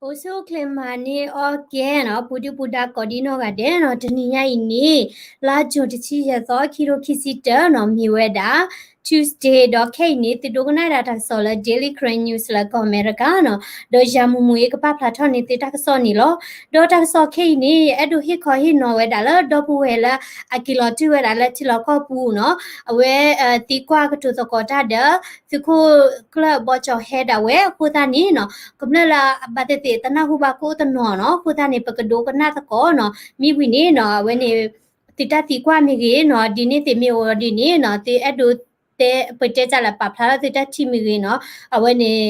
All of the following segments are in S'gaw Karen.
အိၣ်ဆူၣ်အိၣ်ချ့မၤန့ၢ်အီၣ်ကဲနီၤ ပူၤဒုၣ်ပူၤဒါကိးဒံနီၢ်ဂၤဒဲးနီၤ တနံၤညါအံၤန့ၣ် လါ June တဆံယဲၢ်သီ ခံထိခံဆံတၢနီၤ မ့ၢ်ဝဲဒၣ် Tuesday ဒီးခဲအံၤန့ၣ် သုဒိကနၣ်ဒၣ်တၢ်ကစီၣ်လၢ Daily Karen News လၢကီၢ်အမဲရကၤနီၤ ဒီးယၤမူးမူးအံၤကပာ်ဖျါထီၣ်န့ၢ်သုတၢ်ကစီၣ်န့ၣ်လီၤ. ဒီးတၢ်ကစီၣ်ခဲအံၤန့ၣ် ယအဲၣ်ဒိးဟ့ၣ်ခီဟ့ၣ်နီၤဝဲဒၣ်လၢဒီပုၢ်ဝဲၢ်လၢအက့ၤလီၤတုၤဝဲဒၣ်လၢထံလီၢ်ကီၢ်ပူၤနီၤ အဝဲသံကွၢ်ကတိၤသကိးတၢ်ဒီး သုးခိၣ်ကျၢၢ်ဘီကၠီၤဟဲဒၣ်ဝဲအဃိသတးန့ၣ်နီၤ ကမျၢၢ်လၢအဘၣ်သ့ၣ်သ့ၣ်တနၢ်ဟူဘၣ်ကအိၣ်တနီၤနီၤ အဃိသတးန့ၣ် ပကဒိကနၣ်သကိးနီၤ မ့ၢ်ဝံၤန့ၣ်နီၤ အဝဲန့ၣ် သုတၢ်သံကွၢ်မ့ၢ်ဂ့ၤနီၤ ဒ်န့ၣ်သ့ၣ်မ့ၢ်အိၣ်ဒ်န့ၣ်နီၤ သုအဲၣ်ဒိးတဲ ပတဲတၢ်လၢပာ်ဖျါထီၣ်သုတၢ်ထံၣ်မ့ၢ်ဂ့ၤနီၤ အဝဲန့ၣ်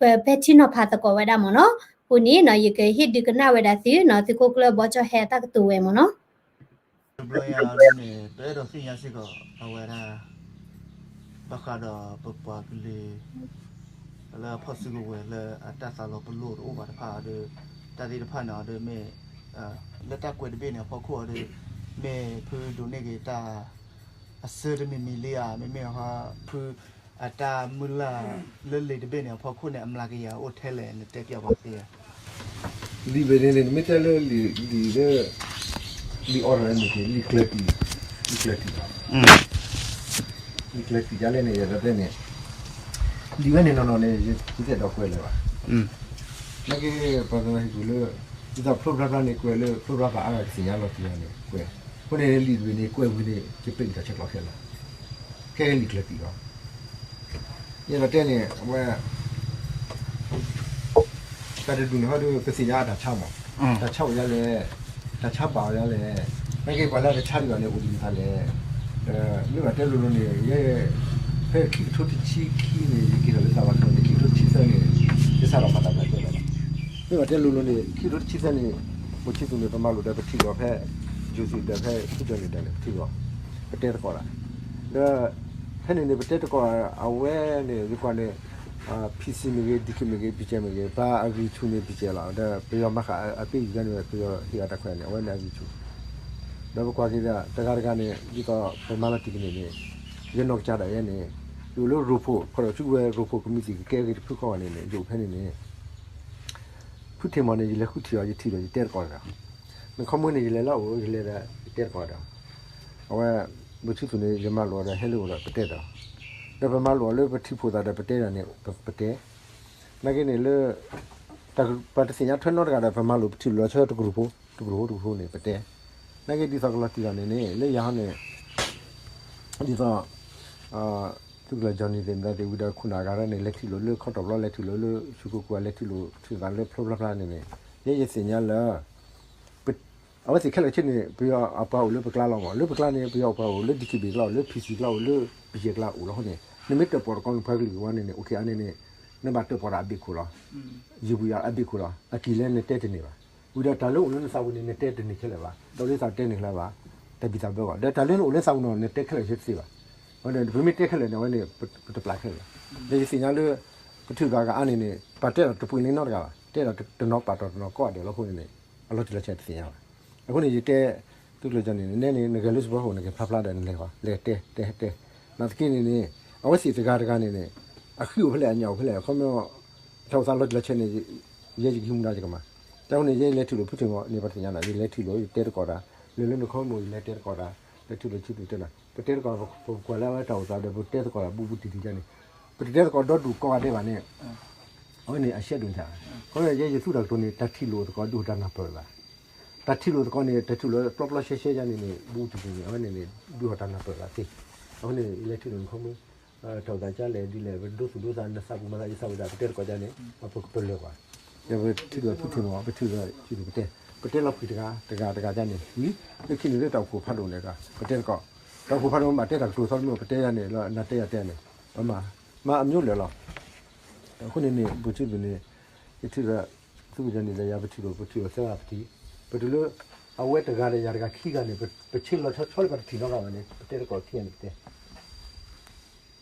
ပပဲာ်ထံနီၤဖးသကိးဝဲဒၣ်မ့ၢ်နီၤ အဃိန့ၣ်နီၤ ယကဟ့ၣ်ဒုးကနၣ်ဝဲဒၣ်သုနီၤ သုးခိၣ်ကျၢၢ်ဘီကၠီၤဟဲအတၢ်ကတိၤဝဲမ့ၢ်နီၤ တဘျီညါန့ၣ် ပအဲၣ်ဒိးသ့ၣ်ညါစ့ၢ်ကီး အဝဲဒၣ် ဘၣ်ဃးဒီးပပှၤကလုာ် လၢအဖီၣ်စုကဝဲၤလၢအတၢ်သးလီၤပလိာ်တအိၣ်ဘၣ်တဖၣ်အီၤဒီး တၢ်သ့ၣ်တဖၣ်န့ၣ်အီၤဒီးမ့ၢ် လၢတၢ်ကွဲးတဘ့ၣ်န့ၣ်အဖီခိၣ်အီၤဒီး မ့ၢ်ဖုဒိးန့ၢ်က့ၤတၢ် အဆၢတမံၤမံၤလံဧါ မ့မ့ၢ်ဖု အတၢ်မုၢ်လၢ်လၢလံာ်တဘ့ၣ်န့ၣ်အဖီခိၣ်န့ၣ် အမျးကယၤအိၣ်ထဲလဲၣ် နတဲပျးပှၤသ့ဧါ. လံာ်ဘ့ၣ်န့ၣ်န့ၣ် နမ့ၢ်တဲလၢလံာ်လံာ်လၢ လံာ်အီထီၣ်န့ၣ်က့ၤ လံာ်ကျၢၤတံၢ် လံာ်ကျၢၤတံၢ်လီၤ. လံာ်ကျၢၤတံၢ်ဒ်လဲၣ်န့ၣ် ယတဲန့ၣ် လံာ်ဝဲန့ၣ်နီၢ်နီၢ်န့ၣ် ယတအဲၣ်ဒိးကွဲးလၢၤဘၣ်. နာ်က့ ပှၤသနာ်က့လၢ ဒ်သိးဖျိဖျါဖျါန့ၣ် ကွဲးလၢဖျိဖျါဖျါအါဂၤကသ့ၣ်ညါလီၤတံၢ်အီၤန့ၣ် ကွဲး အဃိန့ၣ်လံာ်တဘ့ၣ်န့ၣ် ကွဲးဝံၤန့ၣ် ကပ့းက့ၤတၢ်ဆဲးကျိးခဲလၢာ် ခဲလၢာ်လံာ်ကျၢၤတံၢ်လီၤ. ယအဲၣ်ဒိးတဲန့ၣ် အဝဲ တၢ်တဒူၣ်န့ၣ်ဟီဒီး ပသ့ၣ်ညါတၢ်ဆါမး, တၢ်ဆါအိၣ်ဒ်လဲၣ်, တၢ်ဆါဘၣ်အီၤဒ်လဲၣ်, နာ်က့ပှၤလၢအတဆါဒံးဘၣ်န့ၣ် အိၣ်ဒံးမတၤလဲၣ်. မ့ၢ်ဘၣ်တဲလိၤလိၤန့ၣ် ယဲ ဖဲခံကထိတဆံခံန့ၣ် ယက့ၤထီၣ်လၢသးဝးခီန့ၣ် ခံကထိတဆံသၢန့ၣ် ယစးထီၣ်မၤတၢ်ဘၣ်တဲလီၤဘၣ်. မ့ၢ်ဘၣ်တဲလိၤလိၤန့ၣ် ခံကထိတဆံသၢန့ၣ် ဘိၣ်ဆံသူးန့ၣ် ပမၤလိာ်ဒီးပထံၣ်လိာ်ဖဲ ယိၤသံးဒီးဖဲဖုကၠီၤန့ၣ်ဒီးန့ၣ် ပထံၣ်လိာ် ပတဲသကိးတၢ် ဒီး ဖဲန့ၣ်န့ၣ် ပတဲသကိးအဝဲန့ၣ် ယကွၢ်န့ၣ် ဖံစံမ့ၢ်ဂ့ၤ ဒံခံမ့ၢ်ဂ့ၤ ပံကဲမ့ၢ်ဂ့ၤ ပှၤအဂံၢ်ဆူၣ်န့ၣ် ပံကဲလီၤ. ဒီးပယီၤမၤဃာ်အပ့ၢ်ယံၤန့ၣ် ပယီၤဟ့ၣ်အတၢ်ခွဲးန့ၣ် အဝဲန့ၣ်အဂံၢ်ဆူၣ် ဒီးပကွၢ်က့ၤဒီး တဂၤတဂၤန့ၣ် ဒ်သိးပမၤလီၤတံၢ်ကန့ၣ်န့ၣ် ယနီၢ်ကစၢ်ဒၣ်ယဲန့ၣ် ယအိၣ်လၢရိဖှိၣ် ခီဒီးဆူဝဲရိဖှိၣ်ကမံးတံာ်ကကဲဂ့ၤတဖုခီဂီၢ်န့ၣ်န့ၣ် ယအိၣ်ဖဲန့ၣ်န့ၣ် ဖုထံးမီၤန့ၣ် ယလဲၤဃုထံၣ်အီၤ ယထံၣ်ဒီးယတဲသကိးဒီး နခီမုၢ်န့ၣ် ယလဲၤလၢအအိၣ် ယလဲၤဒီးယတဲသကိးဒီး အဝဲ ဘိၣ်ဆံသူးန့ၣ် ယမၤလိာ်အီၤဒီးဟဲလၢအအိၣ်ဒီး ပတဲဒီး ဒီးပမၤလိာ်အီၤလၢပထံၣ်ဖိသးဒီးပတဲတၢ်န့ၣ် ပတဲ နာ်က့န့ၣ်လၢ ပှၤတသ့ၣ်ညါထွဲနီတဂၤဒီး ပမၤလိာ်ပထံၣ်လိာ်လီၤဆၢတကရူၢ်ဖိ တကရူၢ်ဖိတကရူၢ်ဖိန့ၣ် ပတဲ နာ်က့ဒ်သိးကလီၤတံၢ်လီၤန့ၣ်န့ၣ် လၢယၤဟီန့ၣ် ဒ်သိး သုးကလၢၤ Johnny သ့ၣ်မတၤသ့ၣ်ဝံၤဒီးခိၣ်နၢ်အဂၤန့ၣ် လဲၤထံၣ်လိာ်လၢခီတီၢ်ဘျီ လဲၤထံၣ်လိာ်လၢ ဆူကိကိ လဲၤထံၣ်လိာ်ထံၣ်သးလၢဖျိဖျါဖျါန့ၣ်န့ၣ် ယဲယသ့ၣ်ညါလၢ အဝဲသ့ၣ်ခဲလၢာ်ဆ့န့ၣ် ပယီၤအပှၤအိၣ်လၢပကျါလီၤမး လၢပကျါန့ၣ် ပယီၤအပှၤအိၣ်လၢ ဒံခံဘ့ၣ်ကျါအိၣ် လၢဖံစံကျါအိၣ် လၢပယဲၢ်ကျါအိၣ်လီၤအဃိန့ၣ် နမ့ၢ်တၢၣ်ပီၣ်တကီၢ်န့ၣ် ပှၤကလုာ်ဝဲန့ၣ်န့ၣ် အိၣ်ခ့အါန့ၣ်န့ၣ် နဘၣ်တၢၣ်ပီၣ်ဒီးအဘ့ၣ်ခိၣ်လီၤ ယံၤပူၤယံၤအဘ့ၣ်ခိၣ်လီၤ အကံၢ်လဲၣ်နတဲတန့ၢ်ဘၣ် ဝံၤဒီးတၢ်လၢအိၣ်လၢနသးပူၤန့ၣ် နတဲတန့ၢ်ခဲလၢာ်ဘၣ် ဒီးလၢသးတဲန့ၢ်ခဲလၢာ်ဘၣ် တၢ်ဘံၣ်သးဘၢဂီၢ် ဒီးတၢ်လၢနအိၣ်လၢသးပူၤနီၤ နတဲခဲလၢာ်ဆ့တသ့ဘၣ် အဝဲန့ၣ် ပမ့ၢ်တဲခဲလၢာ်န့ၣ် အဝဲန့ၣ် ပတပျၢ်ခဲလၢာ်ဘၣ် ဒီးယသ့ၣ်ညါလၢ ပထံၣ်ဘၣ်ကအါန့ၣ်န့ၣ် ပှၤတဲဒီးတပှ့ၤန့ၢ်နီတဂၤဘၣ် တဲဒီးတနီၤပာ်တီၢ်တနီၤကီၢ်ဒဲးလီၤအဃိန့ၣ်န့ၣ် အလီၤတံၢ်လီၤဆဲးတသ့ၣ်ညါဘၣ် အဃိန့ၣ် ယတဲ သုးကလၢၤ Johnny န့ၣ် နဲန့ၣ် နဂဲၤလၢစပီဃိၣ် နက့ၤဖျါဖျါဒီးနလဲၤဃီ လဲၤတဲ တဲ တဲ နာ်သက့န့ၣ်န့ၣ် အဝဲသ့ၣ်တဂၤတဂၤန့ၣ်န့ၣ် အဃံအိၣ်ဖဲလဲၣ် အညၣ်အိၣ်ဖဲလဲၣ် အခီပညီ တၢ်အိၣ်သးလီၤတံၢ်လီၤဆဲးန့ၣ် ယဲယကဟံးမူဒါယကမၤ တၢ်ဝဲန့ၣ် ယဲလဲၤထံၣ်လိာ်ဖုထံးမီၤန့ၣ် ပှၤတသ့ၣ်ညါနီၤ ယလဲၤထံၣ်လိာ် ယတဲသကိးတၢ် လဲၤလၢနခီမိၢ် ယလဲၤတဲသကိးတၢ် လဲၤထံၣ်လိာ်ဆံသူးတဲနၤ ပတဲသကိး ပကွၢ်လၢအဝဲတၢ်အိၣ်သးဒီး ပတဲသကိးတၢ်ဘူးဘူးတံၢ်တံၢ်န့ၣ် ပတတဲသကိးဒီဒူၣ်ကိးဂၤဒဲးဘၣ်န့ၣ် အဝဲန့ၣ် အရှဲဒိၣ်န့ၣ် ခီဖျိယဲယသူတၢ်ကတိၤန့ၣ် တၢ်ထံၣ်လိာ်သကိးဒုးတၢ်နၢ်ပၢၢ်ဘၣ် တၢ်ထံၣ်လိာ်သကိးန့ၣ် တၢ်ထံၣ်လိာ်ပျီပျီရှဲရှဲယါန့ၣ်န့ၣ် ဘူးဘူးတံၢ်တံၢ်န့ၣ် အဝဲန့ၣ်န့ၣ် ဒုးတၢ်နၢ်ပၢၢ်ဘၣ်သ့ အဝဲန့ၣ် ယလဲၤထံၣ်လိာ်နခီမိၢ် တၢ်အိၣ်သးကလဲၣ်ဒ်လဲၣ် ပဒိသူၣ်ဒိသး နသးပူၤမၤသး ယသးပူၤဒၣ် ပတဲသကိးယါန့ၣ် ပကပလၢၢ်ကွၢ် ဒီးပထံၣ်လိာ်ဖုထံးမီၤ ပထံၣ်လိာ် ထံၣ်လိာ်ပတဲ ပတဲလီၤဖှံတဂၤ တဂၤတဂၤယါန့ၣ် ဝံၤ လၢခံန့ၣ်လၢတၢ်အိၣ်ဖှိၣ်ဖးဒိၣ်န့ၣ် ပတဲသကိး တၢ်အိၣ်ဖှိၣ်ဖးဒိၣ်မ့ၢ်ဘၣ်တဲတၢ်ကတိၤသီတမ့ၢ် ပတဲယါန့ၣ်လီၤ နၤတဲယၤတဲန့ၣ် ပမၤ မၤအမျိုးလဲၣ်လီၤ အဃိန့ၣ်န့ၣ် ဘိၣ်ထံးသူးန့ၣ် ယထံၣ်ဒီး သုးကလၢၤ Johnny ဒီးယၤ ပထံၣ်လိာ် ပထံၣ်လိာ်သၢဂၤပထံၣ် ပတုၤလၢ အဝဲတဂၤဒီးယၤတဂၤခံဂၤန့ၣ် ပဆ့လီၤဆီဆီလၢပတထံၣ်နီတဂၤဘၣ်န့ၣ် ပတဲသကိးခံဂၤန့ၣ်ပတဲ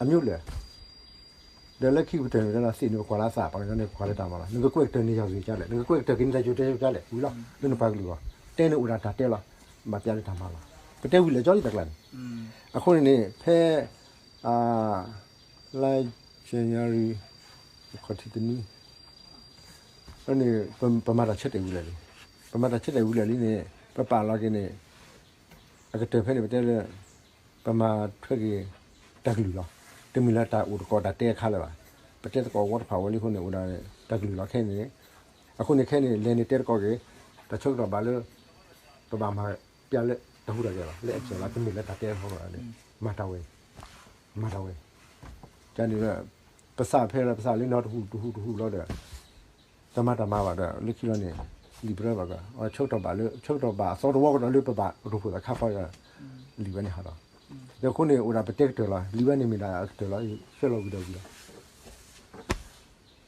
အမျိုးလဲၣ် ဒီးလၢခံကတၢၢ်န့ၣ် သ့ၣ်န့ၣ် ပကွၢ်လၢအသး ပှၤကညီန့ၣ် ပကွၢ်လၢတၢ်မၤလီၤ နကကွဲးကတၢၢ်န့ၣ်ယၤဂ့ၤကလဲၣ် နကကွဲးကတၢၢ်က့ၤန့ၣ်တၢ်ယိၤတဲယိၤကလဲၣ် ဝံၤလီၤ လၢနပှၤကလုာ်အဂီၢ် တဲန့ၣ်အိၣ်ဒၣ်တၢ်တဲလီၤ ဘၣ်ပျၢ်လၢတၢ်မၤလီၤ ပတဲဝံၤလၢာ်ကၠီလံတၢ်ကျါန့ၣ် အဃိန့ၣ်န့ၣ် ဖဲ လါ January ခီၣ်ထံးတနွံ န့ၣ် ပမၤတၢ်ဆၢတဲာ်ဝံၤလၢာ်လံ. ပမၤတၢ်ဆၢတဲာ်ဝံၤလၢာ်လံန့ၣ် ပပာ်လီၤက့ၤန့ၣ် အကတၢၢ်ဖဲန့ၣ် ပတဲလၢ ပမၤထွဲက့ၤတၢ်ကလုၢ်လီၤ. တမ့ၢ်လၢတၢ်အိၣ်တကိးတၢ်တဲအခါလၢၤဘၣ်. ပတဲသကိးဝီတဖၣ်ဝဲလံအဃိန့ၣ် အိၣ်ဒၣ်တၢ်ကလုၢ်လီၤခဲအံၤန့ၣ်. အဃိန့ၣ်ခဲအံၤန့ၣ် လဲၤန့ၣ်တဲသကိးက့ၤ တၢ်ဆၢကတီၢ်ဘၣ်လၢ ပဘၣ်မၤပျဲလၢတၢ်ဟူးတၢ်ဂဲၤလီၤ လၢအဲၣ်စၢၤလီၤ တမ့ၢ်လၢတၢ်တဲအဃိန့ၣ် မၤတၢ်ဝဲ မၤတၢ်ဝဲ ကန့ၣ်ဒီး ပစးဖဲလၢပစးလၢနီတဟူးတဟူးတဟူးလီၤဒီး တမၤတၢ်မၤဘၣ်ဒီး လၢခံလီၤန့ၣ် လံာ်ပရၢဘၣ်ကီး ဆၢကတီၢ်ဘၣ်လၢ ဆၢကတီၢ်ဘၣ်အသီတဝီကဒီးလၢပဘၣ်ရိဖှိၣ်သးခါဃီဒီး လံာ်ဝဲန့ၣ်ဟးလီၤ. ဒီးအဃိန့ၣ် အိၣ်ဒၣ်ပတဲကတၢၢ်လီၤ လံာ်ဝဲန့ၣ်မ့ၢ်ဒၣ်အကတၢၢ်လီၤ ဆှၢလီၤဝံၤဒီးဝံၤလီၤ.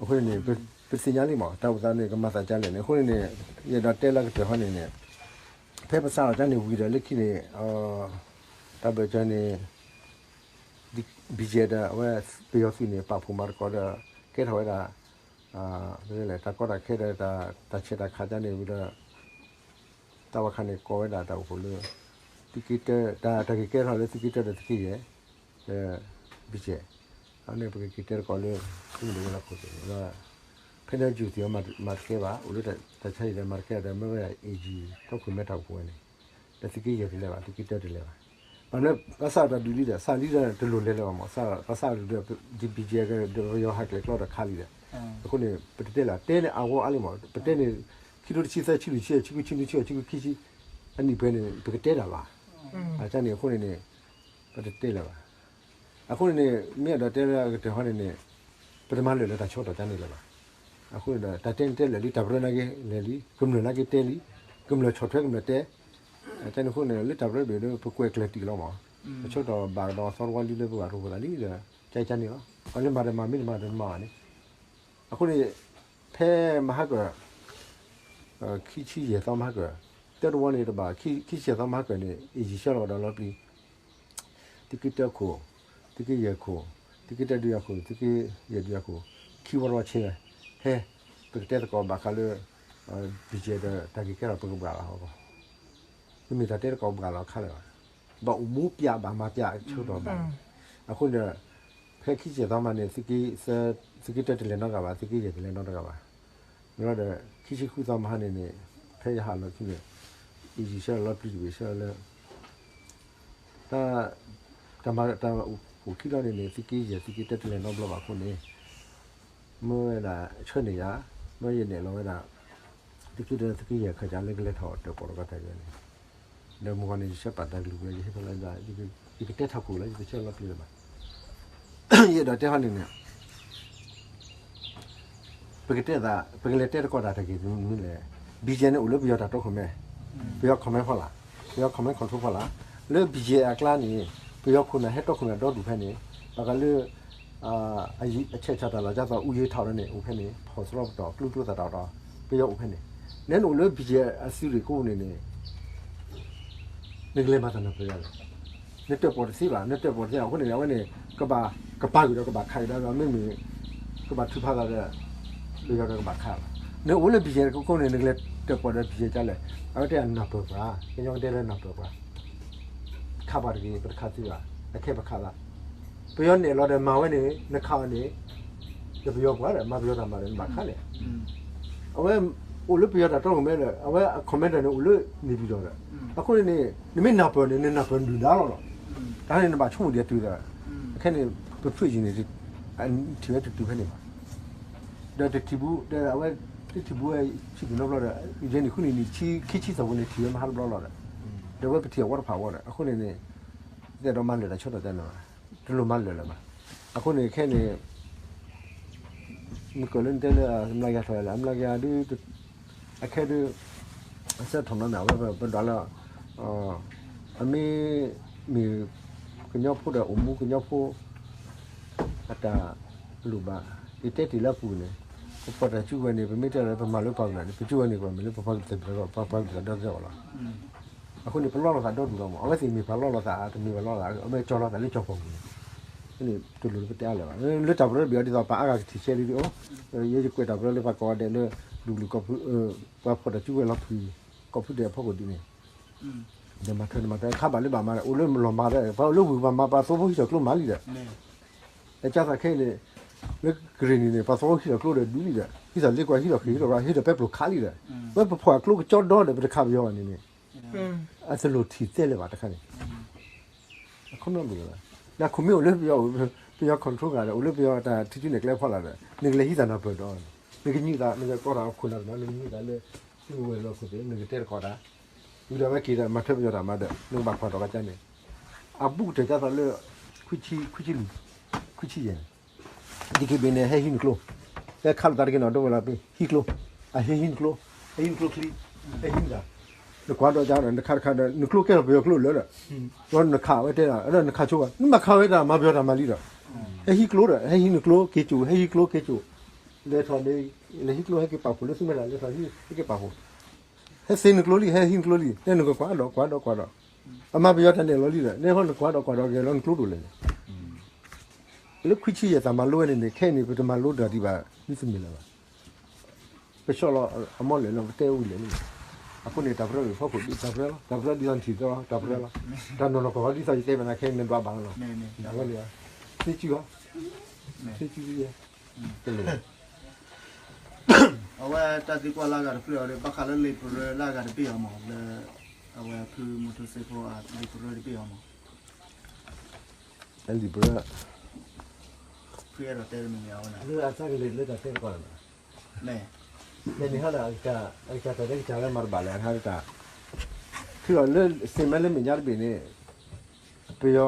အဃိန့ၣ်န့ၣ် ပသ့ၣ်ညါလံမး တၢ်အိၣ်သးန့ၣ် ကမၤသးဒ်လဲၣ်န့ၣ် အဃိန့ၣ်န့ၣ် ယအဲၣ်ဒိးတဲလၢကတၢၢ်ဃီန့ၣ်န့ၣ် ဖဲပစးထီၣ်တၢ်န့ၣ်ဝံၤဒီးလၢခံန့ၣ် တၢ်ဘၢၣ်စၢၤန့ၣ် ဘံၣ်ကဲဒီး အဝဲပယီၤသုးန့ၣ် ပာ်ဖှိၣ်မၤသကိးဒီး ကဲထီၣ်ဝဲဒၣ် တၢ်ကီတၢ်ခဲဒီး တၢ်ဆဲးတၢ်ခးတၢ်န့ၣ်ဝံၤဒီး တၢ်ဝဲခါန့ၣ် ကိးဝဲဒၣ်တၢ်အိၣ်ဖှိၣ်လၢ သုးက့တၢ တၢ်က့ၤကဲထီၣ်လၢသုးက့တၢဒီးသုးက့ယဲၢ် ဒီးဘံၣ်ကဲ အန့ၣ်ပကက့ၤတဲသကိးလၢ သုးမုၢ်ဒိၣ်ဝဲလီၢ်ခိၣ်သ့ၣ်ဒီး ဖဲန့ၣ် ယိၤသံးအီၤမၤတကဲဘၣ် အိၣ်လၢတၢ်ဆါဟံၣ်ဒီးမၤတကဲဒီး မ့ၢ်ဝဲဒၣ် အ့ၣ်ယံၤ တီခိၣ်မဲတၢ်အိၣ်ဖှိၣ်ဝဲန့ၣ် ဒီးသုးက့ယဲၢ်တလဲၤဘၣ် သုးက့တၢတလဲၤဘၣ်. ဘၣ်မနုၤ ဘၣ်ဆၣ်တၢ်ဒုးလံဒီး စးလံဒီးတလိၣ်လဲၤလၢၤဘၣ်မး ဘၣ်ဆၣ်ဒုးဒီး ဒ်ဘံၣ်ကဲကဒီး ပယီၤဟးကျဲၤကျီဒီးခးလံဒီး အဃိန့ၣ် ပတတဲလၢၤ တဲန့ၣ်အဂီၢ်အါလံမး ပတဲန့ၣ် ခံထိတဆံသၢဆံလွံၢ်ဆံဆံခွံဆံနွံဆံဆံခံဆံ အနံၣ်ပှဲၤန့ၣ် ပကတဲတၢ်ဘၣ်. အန့ၣ်အဃိန့ၣ်န့ၣ် ပတတဲလၢၤဘၣ်. အဃိန့ၣ်န့ၣ် မ့ၢ်အဲၣ်ဒိးတဲလၢအကတၢၢ်ဃီန့ၣ်န့ၣ် ပတမၤလၢာ်လၢတၢ်ဆၢကတီၢ်ကန့ၣ်လၢၤဘၣ်. အဃိန့ၣ်ဒီး တၢ်တဲန့ၣ်တဲလၢာ်လံ တၢ်ပရၢနာ်က့လဲၤလံ ကမျၢၢ်နာ်က့တဲလံ ကမျၢၢ်ဆီၣ်ထွဲကမျၢၢ်တဲ ကန့ၣ်အဃိန့ၣ် လၢတၢ်ပရၢဘ့ၣ်ဒီး ပကွဲးကျၢၤတံၢ်လီၤမး အဆၢကတီၢ်ဘၣ်ကဒီးသီတဝီလံလၢပဘၣ်ရိဖှိၣ်သးလံဒီး ကကန့ၣ်လီၤ ပှၤလၢမၤဒီးမၤ မ့ၢ်တမၤဒီးမၤဘၣ်န့ၣ် အဃိန့ၣ် ဖဲမဟါကၢၢ် ခံဆံယဲၢ်သီမဟါကၢၢ် တၢတဝီန့ၣ်တဘၣ် ခံဆံယဲၢ်သီမဟါကၢၢ်န့ၣ် အ့ၣ်ယံၤဆှၢလီၤကဒီးလီပျံၤ သုးက့တၢခိၣ် သုးက့ယဲၢ်ခိၣ် သုးက့တၢဒုးယၤခိၣ် သုးက့ယဲၢ်ဒုးယၤခိၣ် ခံဝီတဝီဆ့ဝဲ ဟဲ ပကတဲသကိးဘၣ်ဃးလၢ ဘံၣ်ကဲဒီးတၢ်က့ၤကဲထီၣ်ပကဘှၣ်လီၤဟီၣ်ကီၢ် တမ့ၢ်တၢ်တဲသကိးဘှၣ်လီၤခါလၢၤဘၣ်. ဘၣ်အိၣ်မူပၠးဘၣ်မၤပၠးဆၢကတီၢ်ဘၣ်န့ၣ် အဃိန့ၣ်ဒီး ဖဲခံဆံယဲၢ်သီမဟါန့ၣ် သုးက့တၢတလဲၤနီတဂၤဘၣ် သုးက့ယဲၢ်တလဲၤနီတဂၤဘၣ်. မ့ၢ်ဒီး ခံဆံဃုသီမဟါန့ၣ်န့ၣ် ဖဲယဟးလီၤခံန့ၣ် အ့ၣ်ယံၤဆှၢလီၤပျံၤတဘ့ၣ်ဆှၢလီၤလၢ တၢ် တၢ်မၤတၢ်အိၣ်ဖှိၣ်ခံလီၤန့ၣ်န့ၣ် သုးက့ယဲၢ်သုးက့တၢတလဲၤနီတဘျီဘၣ်အဃိန့ၣ် မ့ၢ်ဝဲဒၣ်ဆှၢန့ၢ်ယၤ မ့ၢ်ယနဲၣ်လီၤဝဲဒၣ် သုးက့တၢသုးက့ယဲၢ်ခၢၣ်စးလၢကလဲၤထီၣ်တၢၣ်ပီၣ်တၢၣ်ပီတၢ်ယဲၢ်န့ၣ် ဒီးမုၢ်ဂီၤန့ၣ် ယဆှၢပာ်တၢ်ကလုၢ်ဝဲ ယဟ့ၣ်ဖဲလဲၣ်ဒၣ် ယကတဲထီၣ်ခိၣ်လၢယကဆှၢလီၤပျံၤလၢၤဘၣ်. ယအဲၣ်ဒိးတဲဟီန့ၣ်န့ၣ် ပကတဲသး ပကလဲၤတဲသကိးတၢ်တၢ်ဂ့ၢ်မနုၤလဲၣ်. ဘံၣ်ကဲန့ၣ်အိၣ်လၢပယီၤတၢ်တီခိၣ်မဲ ပယီၤ command ဖီလာ် ပယီၤ command control ဖီလာ် လၢဘံၣ်ကဲအကျါန့ၣ် ပယီၤခိၣ်နၢ်ဟဲတီခိၣ်နၢ်ဒီဒူၣ်ဖဲန့ၣ် ဘၣ်ဃးလၢ အဆဲးဆးတၢ်လီၤကၠါသီး အူယ့ထီၣ်လၢန့ၣ် အိၣ်ဖဲန့ၣ် ဖီၣ်သရီပတီၢ် ကျိကျိသးတၢ်ဒီး ပယီၤအိၣ်ဖဲန့ၣ် နဲနအိၣ်လၢဘံၣ်ကဲအစုရ့ၣ်ကိးပူၤန့ၣ်န့ၣ် နကလဲၤမၤတၢ်နၢ်ပၢၢ်ယၤလဲၣ်. နတၢၣ်ပီၣ်တသ့ဘၣ် နတၢၣ်ပီၣ်တသ့ အဃိန့ၣ် အဝဲန့ၣ် ကဘၣ်ကပၤကွံာ်ဒီးကဘၣ်ခးကဒါဒီး မ့မ့ၢ် ကဘၣ်ထုးဖးသးဒီး ပယီၤဒီးကဘၣ်ခးဘၣ်. နအိၣ်လၢဘံၣ်ကဲကိးကိးန့ၣ် နကလဲၤတၢၣ်ပီၣ်ဒီးဘံၣ်ကဲဒ်လဲၣ်. အဝဲတဲနၢ်ပၢၢ်ပှၤ ကညီကတဲလၢနၢ်ပၢၢ်ပှၤ ခးပှၤတဂ့ၤ ပတခးသ့ဘၣ် အခဲပခးသး ပယီၤနဲၣ်လီၤဒီးမၤဝဲန့ၣ် နခးအီၤန့ၣ် ဒီးပယီၤပှၤဒီး မၤပယီၤတၢ်မၤဒီး နဘၣ်ခးန့ၣ် အဝဲအိၣ်လၢပယီၤတၢ်တီခိၣ်မဲဒီး အဝဲအ commander န့ၣ် အိၣ်လၢန့ၣ်ပၠံၤတီၣ်ဒီး အဃိန့ၣ်န့ၣ် နမ့ၢ်နၢ်ပၢၢ်န့ၣ် နနၢ်ပၢၢ်ဒုၣ်ဒါလီၤဒီး တၢ်န့ၣ်နဘၣ်ဆိကမိၣ်ဒံးအတုၤဒီး အခဲန့ၣ် ပဖုၣ်ယံၤန့ၣ် ထံၣ်ဝဲတတုၤဖဲန့ၣ်ဘၣ်. ဒီးတထံၣ်ဘူး ဒီးအဝဲ တထံၣ်ဘူးဝဲ ဆံးက့ၤနီတဘျီဒီး ယဲန့ၣ်ဃုနံၣ်နံၣ် ခံဆံသၢပူၤန့ၣ် ထံၣ်ဝဲမဟါတဘျီလီၤဒီး ဒီးဝဲပထံၣ်အဝီတဖၣ်အဝီဒီး အဃိန့ၣ်န့ၣ် တအဲၣ်ဒိးမၤလၢာ်တၢ်ဆၢကတီၢ်တန့ၣ်ဘၣ်. တလိၣ်မၤလၢာ်လၢၤဘၣ်. အဃိန့ၣ်ခဲန့ၣ် မ့ၢ်ကၢၢ်လၢနတဲလၢ မျးကယၤထီၣ်လဲၣ် မျးကယၤဒု အခဲဒု အစၢထီၣ်နီၤန့ၣ် အဝဲပဒွးလၢ အမ့ၢ်မ့ၢ် ကညီဖိဒီးအိၣ်မူကညီဖိ အတၢ်လိၣ်ဘၣ် ယတဲတ့ၢ်လၢအပူၤန့ၣ် ပဖီၣ်တၢ်စုကဝဲၤန့ၣ် ပမ့ၢ်တဲလၢပမၤလၢပှၤကလုာ်န့ၣ် ပစုကဝဲၤန့ၣ် ပမ့ၢ်လၢပပှၤကလုာ်သ့ၣ်တဖၣ် ပှၤကလုာ်သ့ၣ်တဖၣ်ဒီသဒၢအီၤလီၤ. အဃိန့ၣ် ပလီလိာ်သးဒီဒူၣ်လီၤမး အဝဲသ့ၣ်မ့ၢ်ပှၤလီလိာ်သး တမ့ၢ်ပှၤလီလိာ်သး အမ့ၢ်ကၠီၤလိာ်သးလၢကၠီၤပီၣ်ပူၤန့ၣ် န့ၣ် တလိၣ်လၢပတဲအါလၢၤဘၣ်. လၢတၢ်ပရၢဘၣ်အီၤဒ်သိး ပှၤအါဂၤကထံၣ်ဆဲးလံဒ်အိၣ် ယဲယကွဲးတၢ်ပရၢလၢပှၤကိးဂၤဒဲးလၢ လူၤလူၤကီၢ်ဖု ပှၤဖီၣ်တၢ်စုကဝဲၤလီၤဖု ကီၢ်ဖုဒဲးအဖီခိၣ်ဒ်န့ၣ် ဒီးမၤထွဲန့ၣ်မၤထွဲ ခါဘၣ်လၢဘၣ်မၤ အိၣ်လၢလီၢ်မၤဒီး ပှၤအိၣ်လၢဝံၤဘၣ်မၤ ပှၤသိဖိဟံးထီၣ်ကျိမၤလံဒီး တၢ်ကၢ်သးခဲအံၤန့ၣ် လၢကရ့ၣ်နံၤန့ၣ် ပှၤသဝီဟံးထီၣ်ကျိဒီးဒုးလံဒီး ဟံးထီၣ်လ့ကွၢ် ဟံးထီၣ်ဃ့ၢ် ဟံးထီၣ်ကွၢ် ဟံးထီၣ်ပဲပျိၤခးလံဒီး ဝဲပဖီၣ်အကျိကကၠီဒီဒီး ပတခးပယီၤဘၣ်န့ၣ်န့ၣ် အတလိၣ်ထံၣ်သဲလၢၤဘၣ်တခါန့ၣ် အခိၣ်နူာ်ဘၣ်လီၤ. နခိၣ်မ့ၢ်အိၣ်လၢပယီၤ ပယီၤ control ဂၤဒီး အိၣ်လၢပယီၤတၢ်ထံထံန့ၣ် ကျဲဖီလာ်ဒီး နကလဲၤဟံးသးနီၢ်ပၢၢ်ဒီး နကညံးသး နကကိးထီၣ်အခိၣ်နၢ်တနီၤ နကညံးသးလၢ သုဝဲၤလီၢ်ခိၣ်သ့ၣ် နကတဲတကိးတၢ် ဝံၤဒီးဝဲက့ၤဒီး မၤထွဲပယီၤတၢ်မၤဒီး နကဘၣ်ကွၢ်ထီၣ်ကစၢ်န့ၣ် အဘူးကတၢၢ်ကၢ်သးလၢ ခွံဆံ ခွံဆံလွံၢ် ခွံဆံယဲၢ်န့ၣ် ဒ်က့ဘ့ၣ်န့ၣ် ဟဲဟံးနကျိ တဲခးလိာ်သးတက့ၢ်နီၤ ဒိဝဲလီၤပ့ၤ ဟံးကျိ အဟဲဟံးနကျိ ဟဲဟံးနကျိချံ ဟဲဟံးနတၢ် နကွၢ်ဒီးကဒီး နခးတခါဒီး နကျိကဲထီၣ်ပယီၤကျိလၢာ်ဒီး ဒီးနခးဝဲတဲဒၣ် ဒီးနခးဆိဘၣ် နမ့ၢ်ခးဝဲတၢ်မၤပယီၤတၢ်မၤလံဒီး ဟဲဟံးကျိဒီး ဟဲဟံးနကျိက့ၤစိာ် ဟဲဟံးကျိက့ၤစိာ် လဲၤထီၣ်န့ၣ် လဲၤဟံးကျိဟဲက့ၤပာ်ဖှိၣ်လၢသုမဲာ်တၢ် လဲၤထီၣ်ဟဲက့ၤပာ်ဖှိၣ် ဟဲသ့နကျိလံ ဟဲဟံးနကျိလံ တဲနကကွၢ်ဒီးကွၢ်ဒီးကွၢ်ဒီး အမၤပယီၤတၢ်န့ၣ်လီၤလံဒီး နဲဟီနကွၢ်ဒီးကွၢ်ဒီးကဲလီၤနကျိဒိၣ်လဲၣ်န့ၣ် လၢခွံဆံယဲၢ်တၢ်မၤလိဝဲန့ၣ်န့ၣ် ခဲအံၤန့ၣ် ပတမၤလိတၢ်ဒံးဘၣ် ဒ်တမ့ၢ်လၢၤဘၣ် ပဆှၣ်လီၤအမီၢ်လဲၣ်လီၤ ပတဲဝံၤလဲၣ်န့ၣ် အဃိန့ၣ် တၢ်ပရၢဝံၤဖီခိၣ်ဒ်တၢ်ပရၢလီၤ တၢ်ပရၢဒ်သိးနထံၣ်သီလီၤ တၢ်ပရၢလီၤ တၢ်နီၢ်နီၢ်ကီၢ်ကီၢ်ဒ်သိးယတဲဘၣ်နၤခဲအံၤ နဒွးဘၣ်လီၤ အဝဲန့ၣ် သ့စုၣ်ဟီ သ့စုၣ်ယဲၢ် တလိၣ် အဝဲတၢ်သံကွၢ်လၢအဂၤတဖျၢၣ်အီၤဒီး ဘၣ်ဃးလၢလံာ်ပရၢလၢအဂၤတဘ့ၣ်အီၤမး လၢ အဝဲဖုမူထူစ့ဖိအလံာ်ပရၢတဘ့ၣ်အီၤမး အလံာ်ပရၢ ဖုအဲၣ်ဒိးတဲတမံၤမံၤအဝဲန့ၣ် လၢအသးကလဲၤလၢတၢ်တဲတကီၢ်လၢၤဘၣ် မ့ၢ် လဲၤန့ၣ်ဟီဒီး အကစၢ်တၢ်လၢကစၢ်လၢမၤတဘၣ်လဲၣ် အဟါတၢ် ထုးလီၤလၢ စံးမးလၢမဲာ်ညါတဘ့ၣ်န့ၣ် ပယီၤ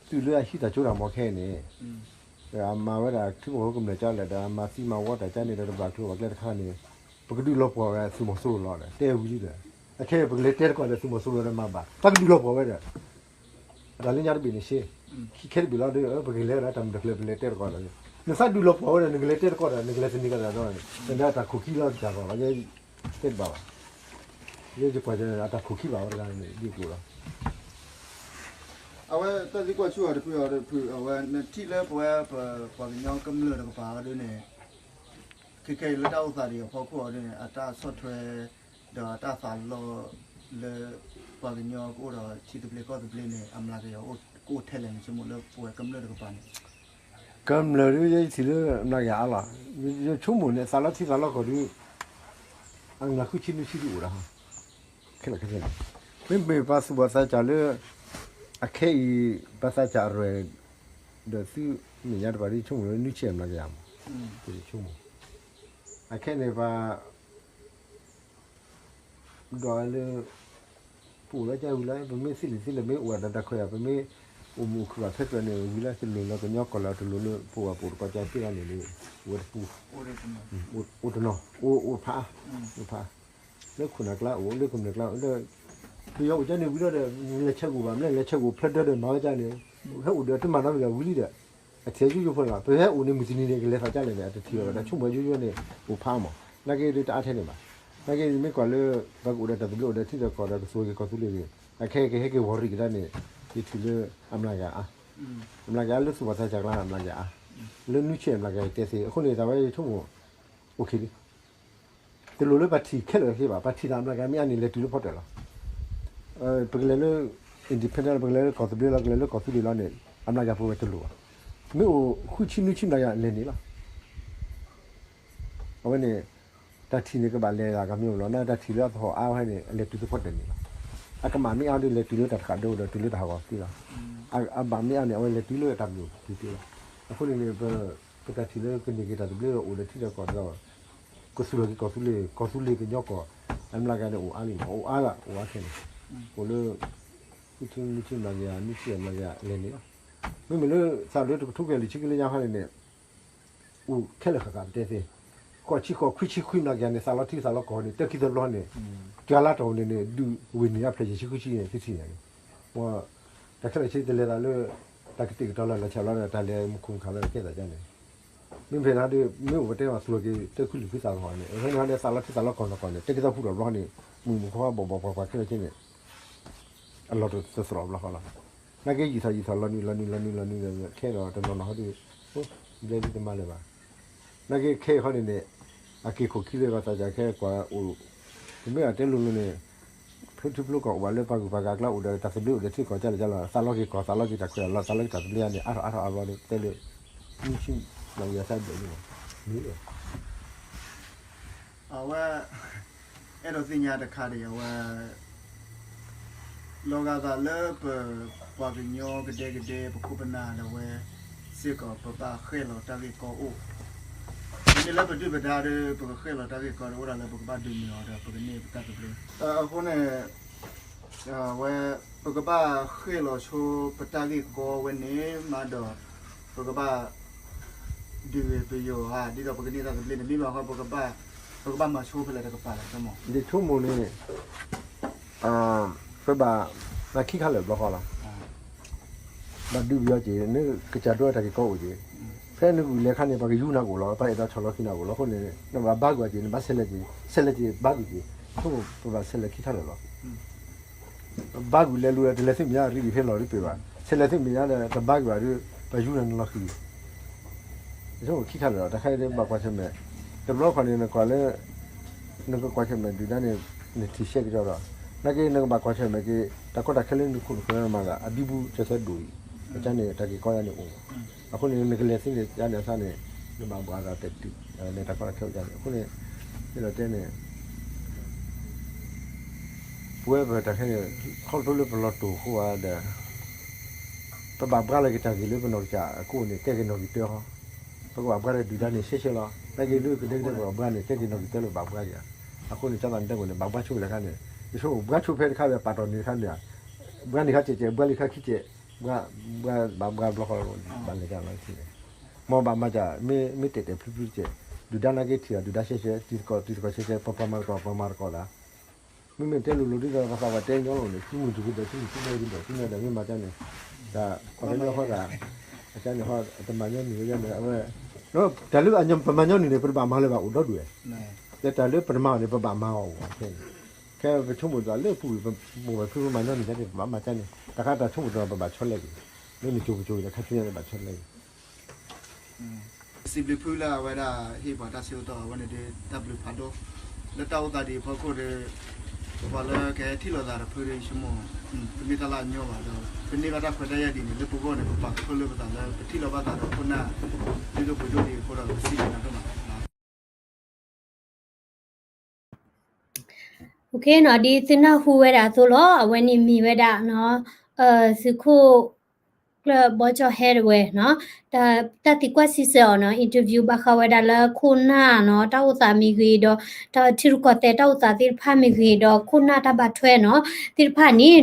သုးလၢအဟံးတၢ်ကၠိတၢ်မီၤခဲအံၤန့ၣ် အမၤဝဲဒၣ်ထံဖိကီၢ်ဖိကမျၢၢ်ကၠီလဲၣ်ဒီး အမၤသံမၤဝီတၢ်ကၠီန့ၣ်ဒီး တဘၣ်ကျိၤဘၣ်ကျဲတခါန့ၣ် ပကဒုးလီၤပှီၢ်ဝဲသုးမီၤစိရိၤလီၤဒီး တဲဝံၤလံဒီး အခဲအံၤပကလဲၤတဲတကီၢ်ဒီးသုးမီၤစိရိၤဒီးမၤဘၣ် ပကဒုးလီၤပှီၢ်ဝဲဒီး အတၢ်လၢညါတဘ့ၣ်န့ၣ်ရှဲ ခံခဲတဘ့ၣ်လီၤဒီး ပကလဲၤဝဲဒၣ်တၢ်မုၢ်တဖျၢၣ်ပလဲၤတဲတကီၢ်ဒီး နသးဒုးလီၤပှီၢ်ဝဲဒီး နကလဲၤတဲတကီၢ်ဒီး နကလဲၤသန့ၤကဒီးဒီး နဒၣ်တၢ်ခိၣ်ခံလီၤတၢ်ကီၢ်လီၤ ယဲတဲတဘၣ်ဘၣ် ယဲယကွၢ်ကၢန့ၣ် အတၢ်ခိၣ်ခံဘၣ်ဝဲတဂၤန့ၣ် ဒ်အကျိၤလီၤ အဝဲတၢ်သံကွၢ်ဆူၣ်အီၤတဖုအီၤတဖု အဝဲနထံၣ်လၢပဝဲပပှၤကညီကမျၢၢ်တကပၤအီၤဒ်န့ၣ် ခဲခဲအံၤလၢတၢ်အိၣ်သးဒ်အံၤအဖီခိၣ်အီၤဒ်န့ၣ် အတၢ်ဆီၣ်ထွဲ ဒီးအတၢ်သးလီလၢ ပှၤကညီကအိၣ်ဒီးထံသဘျ့ကီၢ်သဘျ့န့ၣ် အမျးကယၤကအိၣ်ထဲလဲၣ်န့ၣ် ဆိကမိၣ်လၢပဝဲကမျၢၢ်တကပၤန့ၣ် ကမျၢၢ်ဒ်ယဲယထံၣ်လၢအမျးကယၤအါလီၤ. ယဆိကမိၣ်န့ၣ် သးလီထံသးလီကီၢ်ဒ် အမျးဃုဆံနွံဆံဒ်အိၣ်ဒၣ် ခဲလၢာ်ခဲဆ့န့ၣ် မ့မ့ၢ်ပှၤသူၣ်ဘီၣ်သးစၢ်လၢ အခဲအံၤ ပှၤသးစၢ်အရွဲၣ် ဒီးသုမဲာ်ညါတကပၤဒ်ဆိကမိၣ်လၢနွံဆံအမျးကယၤမး ဆိကမိၣ် အခဲန့ၣ်ပှၤ ဒွးလၢ ပအိၣ်လၢကဝံၤလၢ ပမ့ၢ်သ့လံာ်သ့လဲၢ် မ့ၢ်အိၣ်ဝဲဒီးတၢ်ခွဲးယာ် ပမ့ၢ်အိၣ်မုာ်အိၣ်ခုၣ်ဘၣ်ဖဲကြၢးန့ၣ် ဝံၤလၢတလိၣ်လၢကညီကီၢ်လၢ တလိၣ်လၢပအိၣ်ဘၣ်ပအိၣ်တကီၢ်ကၢသ့လီၤန့ၣ် ဝဲတပူၤ အိၣ်တနီၤ အိၣ်အိၣ်ဖး အိၣ်ဖး လၢခိၣ်နၢ်ကျါအိၣ် လၢကမျၢၢ်ကျါအိၣ် လၢ ပယီၤအိၣ်ကၢန့ၣ်ဝံၤဒီး လဲၤဆဲးကအိၣ်ဘၣ်မလဲၣ် လဲၤဆဲးကအိၣ်ဖျဲၣ်ဒၢဒီးမၤဝဲကၢန့ၣ် ဟဲအိၣ်ဒီးတမၤနီတမံၤဒီးဝံၤလံဒီး အထံၣ်ယိယိဖိလီၤ. ပဟဲအိၣ်န့ၣ်မုၢ်တနံၤန့ၣ် ကလဲၤသးကၢလဲၣ်န့ၣ် အတထံၣ်ဘၣ်ဝဲဒၣ် ဆိကမိၣ်ယိယိန့ၣ် အိၣ်ဖးမး နာ်က့ဒ်တအါထဲန့ၣ်ဘၣ်. နာ်က့မ့ၢ်ကွၢ်လၢ ပှၤကအိၣ်ဒီးတၢ်သဘျ့အိၣ်ဒီးထံဒီးကီၢ်ဒီးကသူၣ်က့ၤကီၢ်သူလ့ၤဂ့ၤ အခဲကဟဲက့ၤဝီၤရံၣ်ကဒါန့ၣ် ယထံၣ်လၢအမျးကယၤအါ အမျးကယၤလၢသူၣ်ဘီၣ်သးစၢ်ကျါ အမျးကယၤအါ လၢနွံဆံအမျးကယၤတဲသ့ အဃိန့ၣ် တၢ်ဝဲယဆိကမိၣ် အိၣ်ခ့လံ တလိၣ်လၢပှၤထံၣ်ခဲလၢာ်တသ့ဘၣ်. ပှၤထံၣ်တၢ်အမျးကယၤမ့ၢ်အါန့ၣ် လဲၤတုၤလၢဖီတၢၣ်လီၤ. ပကလဲၤလၢ independent ပကလဲၤလၢကီၢ်သဘျ့လီၤ ကလဲၤလၢကီၢ်သူလ့ၤလီၤန့ၣ် အမျးကယၤပဝဲတလိၣ်ဘၣ်. မ့ၢ်အိၣ်ဃုဆံနွံဆံမျးကယၤလဲၤန့ၣ်လီၤ. အဝဲန့ၣ် တၢ်ထံၣ်န့ၣ်ကဘၣ်လဲၤဒၣ်ကမျၢၢ်လီၤ နာ်တၢ်ထံၣ်လၢအသဟီၣ်အါဝဲန့ၣ် အလဲၤတုၤလၢဖီတၢၣ်န့ၣ်လီၤ. အကမၣ်မ့ၢ်အါဒီးလဲၤတုၤလၢတၢ်တဃာ်ဒိဒီးတုၤလၢတၢ်ဟးဂီၤသ့လီၤ. အဘၣ်မ့ၢ်အါန့ၣ် အဝဲလဲၤတုၤလၢတၢ်မုာ်တုၤသ့လီၤ. အဃိန့ၣ်န့ၣ် ပတၢ်ထံၣ်လၢကန့ၢ်က့ၤတၢ်သဘျ့ဒီးအိၣ်ဒီးထံဒီးကီၢ်ဒီး ကသူၣ်ထီၣ်က့ၤကီၢ်သူလ့ၤ ကီၢ်သူလ့ၤကညီကီၢ် အမျးကယၤန့ၣ်အိၣ်အါလံမး အိၣ်အါလၢအိၣ်အါခဲန့ၣ် အိၣ်လၢ ဃုဆံနွံဆံမျးကယၤ နွံဆံအမျးကယၤလဲၤန့ၣ်လီၤ. မ့မ့ၢ်လၢသးလၢတကထိခွံကယၤလွံၢ်ဆံခံလၢညါခါန့ၣ်န့ၣ် အိၣ်ခဲလၢာ်ဃၣ်ဃၣ်ပတဲသ့ ဃိးဆံဃိး ခွံဆံခွံမျးကယၤန့ၣ် သးလီထံသးလီကီၢ်န့ၣ် တၢ်ခံသဘျီန့ၣ် တဂၤလၢ်တၢ်အိၣ်န့ၣ်န့ၣ် ဒုးဝ့ၢ်န့ၢ်အဖျၢၣ်ယဲၢ်ဆံဃုဆံန့ၣ် သုထံၣ်ညါန့ၣ် တၢ်ခဲလၢာ်ဆ့တလဲၤသးလၢ တၢ်ကတဲာ်ကတီၤလၢလီၤဆဲးလီၤဒီး တၢ်လဲၤမူခိၣ်မူခးလၢကဲသးကါန့ၣ် မ့မ့ၢ်ဖဲန့ၣ်ဒီး မ့ၢ်အိၣ်ပတဲမးသူၣ်လီၤက့ၤ တၢ်ခုၣ်လံၤဖုသးကဟီၣ်န့ၣ် အဝဲန့ၣ်ဒီးသးလီထံသးလီကီၢ်နီၢ်ကီၢ်န့ၣ် တၢ်ခံသဘျီဖုထီၣ်ဘျီန့ၣ် မုၢ်မုၢ်ခွါဘီၣ်ဘီၣ်ပှၤပှၤခဲလၢာ်ဆ့န့ၣ် အလီၤတသရီၣ်ဘျီဃီလီၤ. နာ်က့ယံာ်ထီၣ်ယံာ်ထီၣ်လီၤနုာ်လီၤနုာ်လီၤနုာ်လီၤနုာ် ခဲဒီးတနီၤနီၤဟီဒီး ဘျဲဒ်တမၤလၢၤဘၣ်. နာ်က့ခဲအံၤဃီန့ၣ်န့ၣ် အက့ၤခိၣ်ခံလၢပှၤသးစၢ်ခဲကွၢ်အိၣ် ပမ့ၢ်အတဲလိၤလိၤန့ၣ် ဖျိထံဖျိကီၢ်အိၣ်ဘၣ်လၢပှၤဂုၤပှၤဂၤအကျါအိၣ်ဒီးတၢ်သဘျ့အိၣ်ဒီးထံကီၢ်ကၢလၢကၢလီၤ သးလီက့ၤကီၢ်သးလီက့ၤတၢ်ခွဲးအလီၢ် သးလီက့ၤတၢ်သဘျ့န့ၣ် အါထီၣ်အါထီၣ်အါဘျီဒီးတဲလၢ မ့ၢ်ဆ့ၣ်နီၤယသးဒိးန့ၣ်မး, မ့ၢ် အဝဲ အဲၣ်ဒိးသ့ၣ်ညါတခါဒီး အဝဲ လီၤဂာ်သးလၢပပှၤကညီကဒဲကဒဲ ပခိၣ်ပနၢ်ဒီးဝဲစ့ၢ်ကီး ပဘၣ်ဃဲၣ်လီၤတၢ်ဂ့ၢ်ကီအိၣ်, မ့ၢ်လၢပဒုၣ်ပဒါဒီး ပကဃဲၣ်လီၤတၢ်ဂ့ၢ်ကီဒီး အိၣ်ဒၣ်လၢပကဘၣ်ဒုးနုာ်အီၤဒီး ပကန့ၢ်ပတၢ်သဘျ့. အဃိန့ၣ် ဝဲ ပကဘၣ်ဃဲၣ်လီၤဆိပတၢ်ဂ့ၢ်ကီဝဲန့ၣ်မးဒီး ပကဘၣ် ဒုးပယီၤဧါ ဒ်သိးပကန့ၢ်တၢ်သဘျ့န့ၣ် မ့ၢ်ဘၣ်ဃီ ပကဘၣ်မၤဆိဖဲလဲၣ်တကပၤလဲၣ် ဆိကမိၣ် ယဆိကမိၣ်န့ၣ် ပဘၣ် သးခံခါလၢာ်ဘျီဃီလီၤ. ဘၣ်ဒုးပယီၤက့ၤ နကစၢ်ဒိတၢ်ဂ့ၢ်ကီအိၣ်က့ၤ, ဖဲနဂုာ်လဲၤခါန့ၣ် ပှၤကယူနၤကအိၣ်လီၤ, ပှၤအဲၣ်ဒိးဆီၣ်လီၤခံနၤကအိၣ်လီၤ. အဃိန့ၣ် နဘၣ်ဘါကွၢ်က့ၤ နဘၣ်ဆဲးလဲၤက့ၤ ဆဲးလဲၤက့ၤဘါကွၢ်က့ၤ, ဆိကမိၣ် ပဘၣ်ဆဲးလဲၤခံခါလၢာ်လီၤ. ဘါကွၢ်လဲၤလူၤဒီး တလဲၤသုမဲာ်ညါ ရ့ဒံးဖဲလီၤရ့ပှဲၤဘၣ်, ဆဲးလဲၤသုမဲာ်ညါဒီး တဘါကွၢ်ဒီး ပယူနၤနလီၤဃံၤ, ဆိကမိၣ်ခံခါလၢာ်လီၤ. တၢ်ခါအံၤဘၣ်ကွၢ်ဆၢၣ်မဲာ်, တဘျီဃီန့ၣ် နကွၢ်လၢ နကကွၢ်ဆၢၣ်မဲာ်ဒုၣ်ဒါန့ၣ် နထံၣ်ရှဲကစီဒီး, နာ်က့နကဘၣ်ကွၢ်ဆၢၣ်မဲာ်က့ၤ တၢ်ကီတၢ်ခဲလၢနခိၣ်နဃၢၤမၤသး အဘံဘူကၢၤသၢဒိၣ်အံၤ, အကန့ၣ် တၢ်ဂ့ၢ်ကီယါန့ၣ်အိၣ်, အဃိန့ၣ် နကလဲၤသ့န့ၣ် ယါန့ၣ်အသးန့ၣ် နဘၣ်ဘှါသးတဲာ်တုာ် လဲၤတၢ်ကီတၢ်ခဲအိၣ်ယါန့ၣ် အဃိန့ၣ် မ့ၢ်လီၤတဲန့ၣ် ပဝဲပတၢ်ခဲန့ၣ် ခီဖျိလၢပလီၤတိာ်ဃိဧါဒီး ပဘၣ်ဘှါလီၤက့ၤတၢ်ဂ့ၢ်လၢပနီၢ်ကစၢ်အကိးန့ၣ် ကဲက့ၤနီၣ်ဂံၢ်တၢဟီ, ပကဘၣ်ဘှါဒီးဒုၣ်ဒါန့ၣ်ရှဲရှဲလီၤ. နာ်က့လၢကဒဲကဒဲပဘၣ်ဘှါန့ၣ် ကဲက့ၤနီၣ်ဂံၢ်တၢလၢပဘၣ်ဘှါက့ၤဧါ. အဃိန့ၣ် ကၠီသးန့ၣ်တဲဝဲန့ၣ် ဘၣ်ဘှါဆိဝဲလၢခါန့ၣ် ယဆိကမိၣ်ဘှါဆိဖဲတခါဒီး ပာ်တီၢ်န့ၢ်တခါန့ၣ် ဘှါန့ၢ်ခါစဲးစဲး ဘှါလံခါခံစဲး, ဘှါ ဘှါဘၣ်ဘှါဘျီဃီ ဘၣ်လဲၤတၢ်လီၤထံန့ၣ် မ်ဘၣ်မၤစၢ် မ့ၢ်တဲာ်တဲာ်ဖျုဖျုစဲး, ဒုၣ်ဒါနာ်က့ထံၣ်အီၤ ဒုၣ်ဒါရှဲရှဲ တံၤသကိးတံၤသကိးရှဲရှဲ ပှၤမၤသကိးပှၤမၤသကိးဒၣ် မ့မ့ၢ်တဲလိၤလိၤဒ်သိးပသးပှၢ်တဲညီလိၤန့ၣ် သုမုၢ်တဂ့ၤဒီး သုမုၢ်သုဘဲဂ့ၤဒီး သုမ့ၢ်ဒီးမ့ၢ်မၤတၢ်န့ၣ် တၢ်ပှၤကညီဃီသး အကန့ၣ်ဃီ တမၤညီနုၢ်ဝဲယါန့ၣ် အဝဲ တၢ်လၢပမၤညီနုၢ်န့ၣ် ပတဘၣ်မၤလၢၤဘၣ်အိၣ်ဒီဒူၣ်ဝဲ, ဒီးတၢ်လၢပတမၤအီၤန့ၣ် ပဘၣ်မၤအီၤအဂီၢ်ခဲန့ၣ်, ခဲပဆိကမိၣ်သးလၢပူၤ ပမိၢ်ပၢ်ဖုမၤညီနုၢ်န့ၣ် ပဘၣ်မၤတၢ်န့ၣ် တၢ်ခါတၢ်ဆိကမိၣ်တၢ်ပဘၣ်ဆီလဲက့ၤ, လၢနကၠိကၠိဒီးခါဆူညါန့ၣ်ဘၣ်ဆီလဲက့ၤ စံးဘျုးဖုလၢအဝဲဒၣ်ဟ့ၣ်ပှၤတၢ်ဆၢကတီၢ်အဝဲန့ၣ်ဒီး တၢ်ဘျုးဖးဒိၣ် လၢတၢ်အိၣ်သးဒ်အံၤအဖီခိၣ်ဒီး ပပှၤလၢကဟဲထံၣ်လိာ်သးဒီးဖုဒီး ယဆိကမိၣ် တမ့ၢ်တၢ်လၢအညီဘၣ်ဒီး ပန့ၢ်ဘၣ်တၢ်ခွဲးတၢ်ယာ်ဒ်န့ၣ် လၢပဂီၢ်န့ၣ် ပပာ်ခီဖျိလၢပသးလၢ ပထံၣ်လိာ်ဘၣ်သးဒီးခိၣ်နၢ် ဒ်သိးပဒိၣ်ဒ်အံၤအဃိဒီး ပစံးဘျုးနၤဒိၣ်မး OK နီၤ ဒ်သုနၢ်ဟူဝဲဒၣ်အသိးလီၤ အဝဲန့ၣ်မ့ၢ်ဝဲဒၣ်နီၤ သုးခိၣ်ကျၢၢ်ဘီကၠီၣ်ဟဲတဝဲနီၤ တၢ်သံကွၢ်စံးဆၢအီၤနီၤ interview ဘၣ်ဃးဝဲဒၣ်လၢခိၣ်နၢ်နီၤ တၢ်အိၣ်သးမ့ၢ်ဂ့ၤဒီး တၢ်ထံရူၢ်ကီၢ်သဲးတၢ်အိၣ်သးသ့ၣ်တဖၣ်မ့ၢ်ဂ့ၤဒီး ခိၣ်နၢ်တၢ်ဘၣ်ထွဲနီၤ သ့ၣ်တဖၣ်န့ၣ်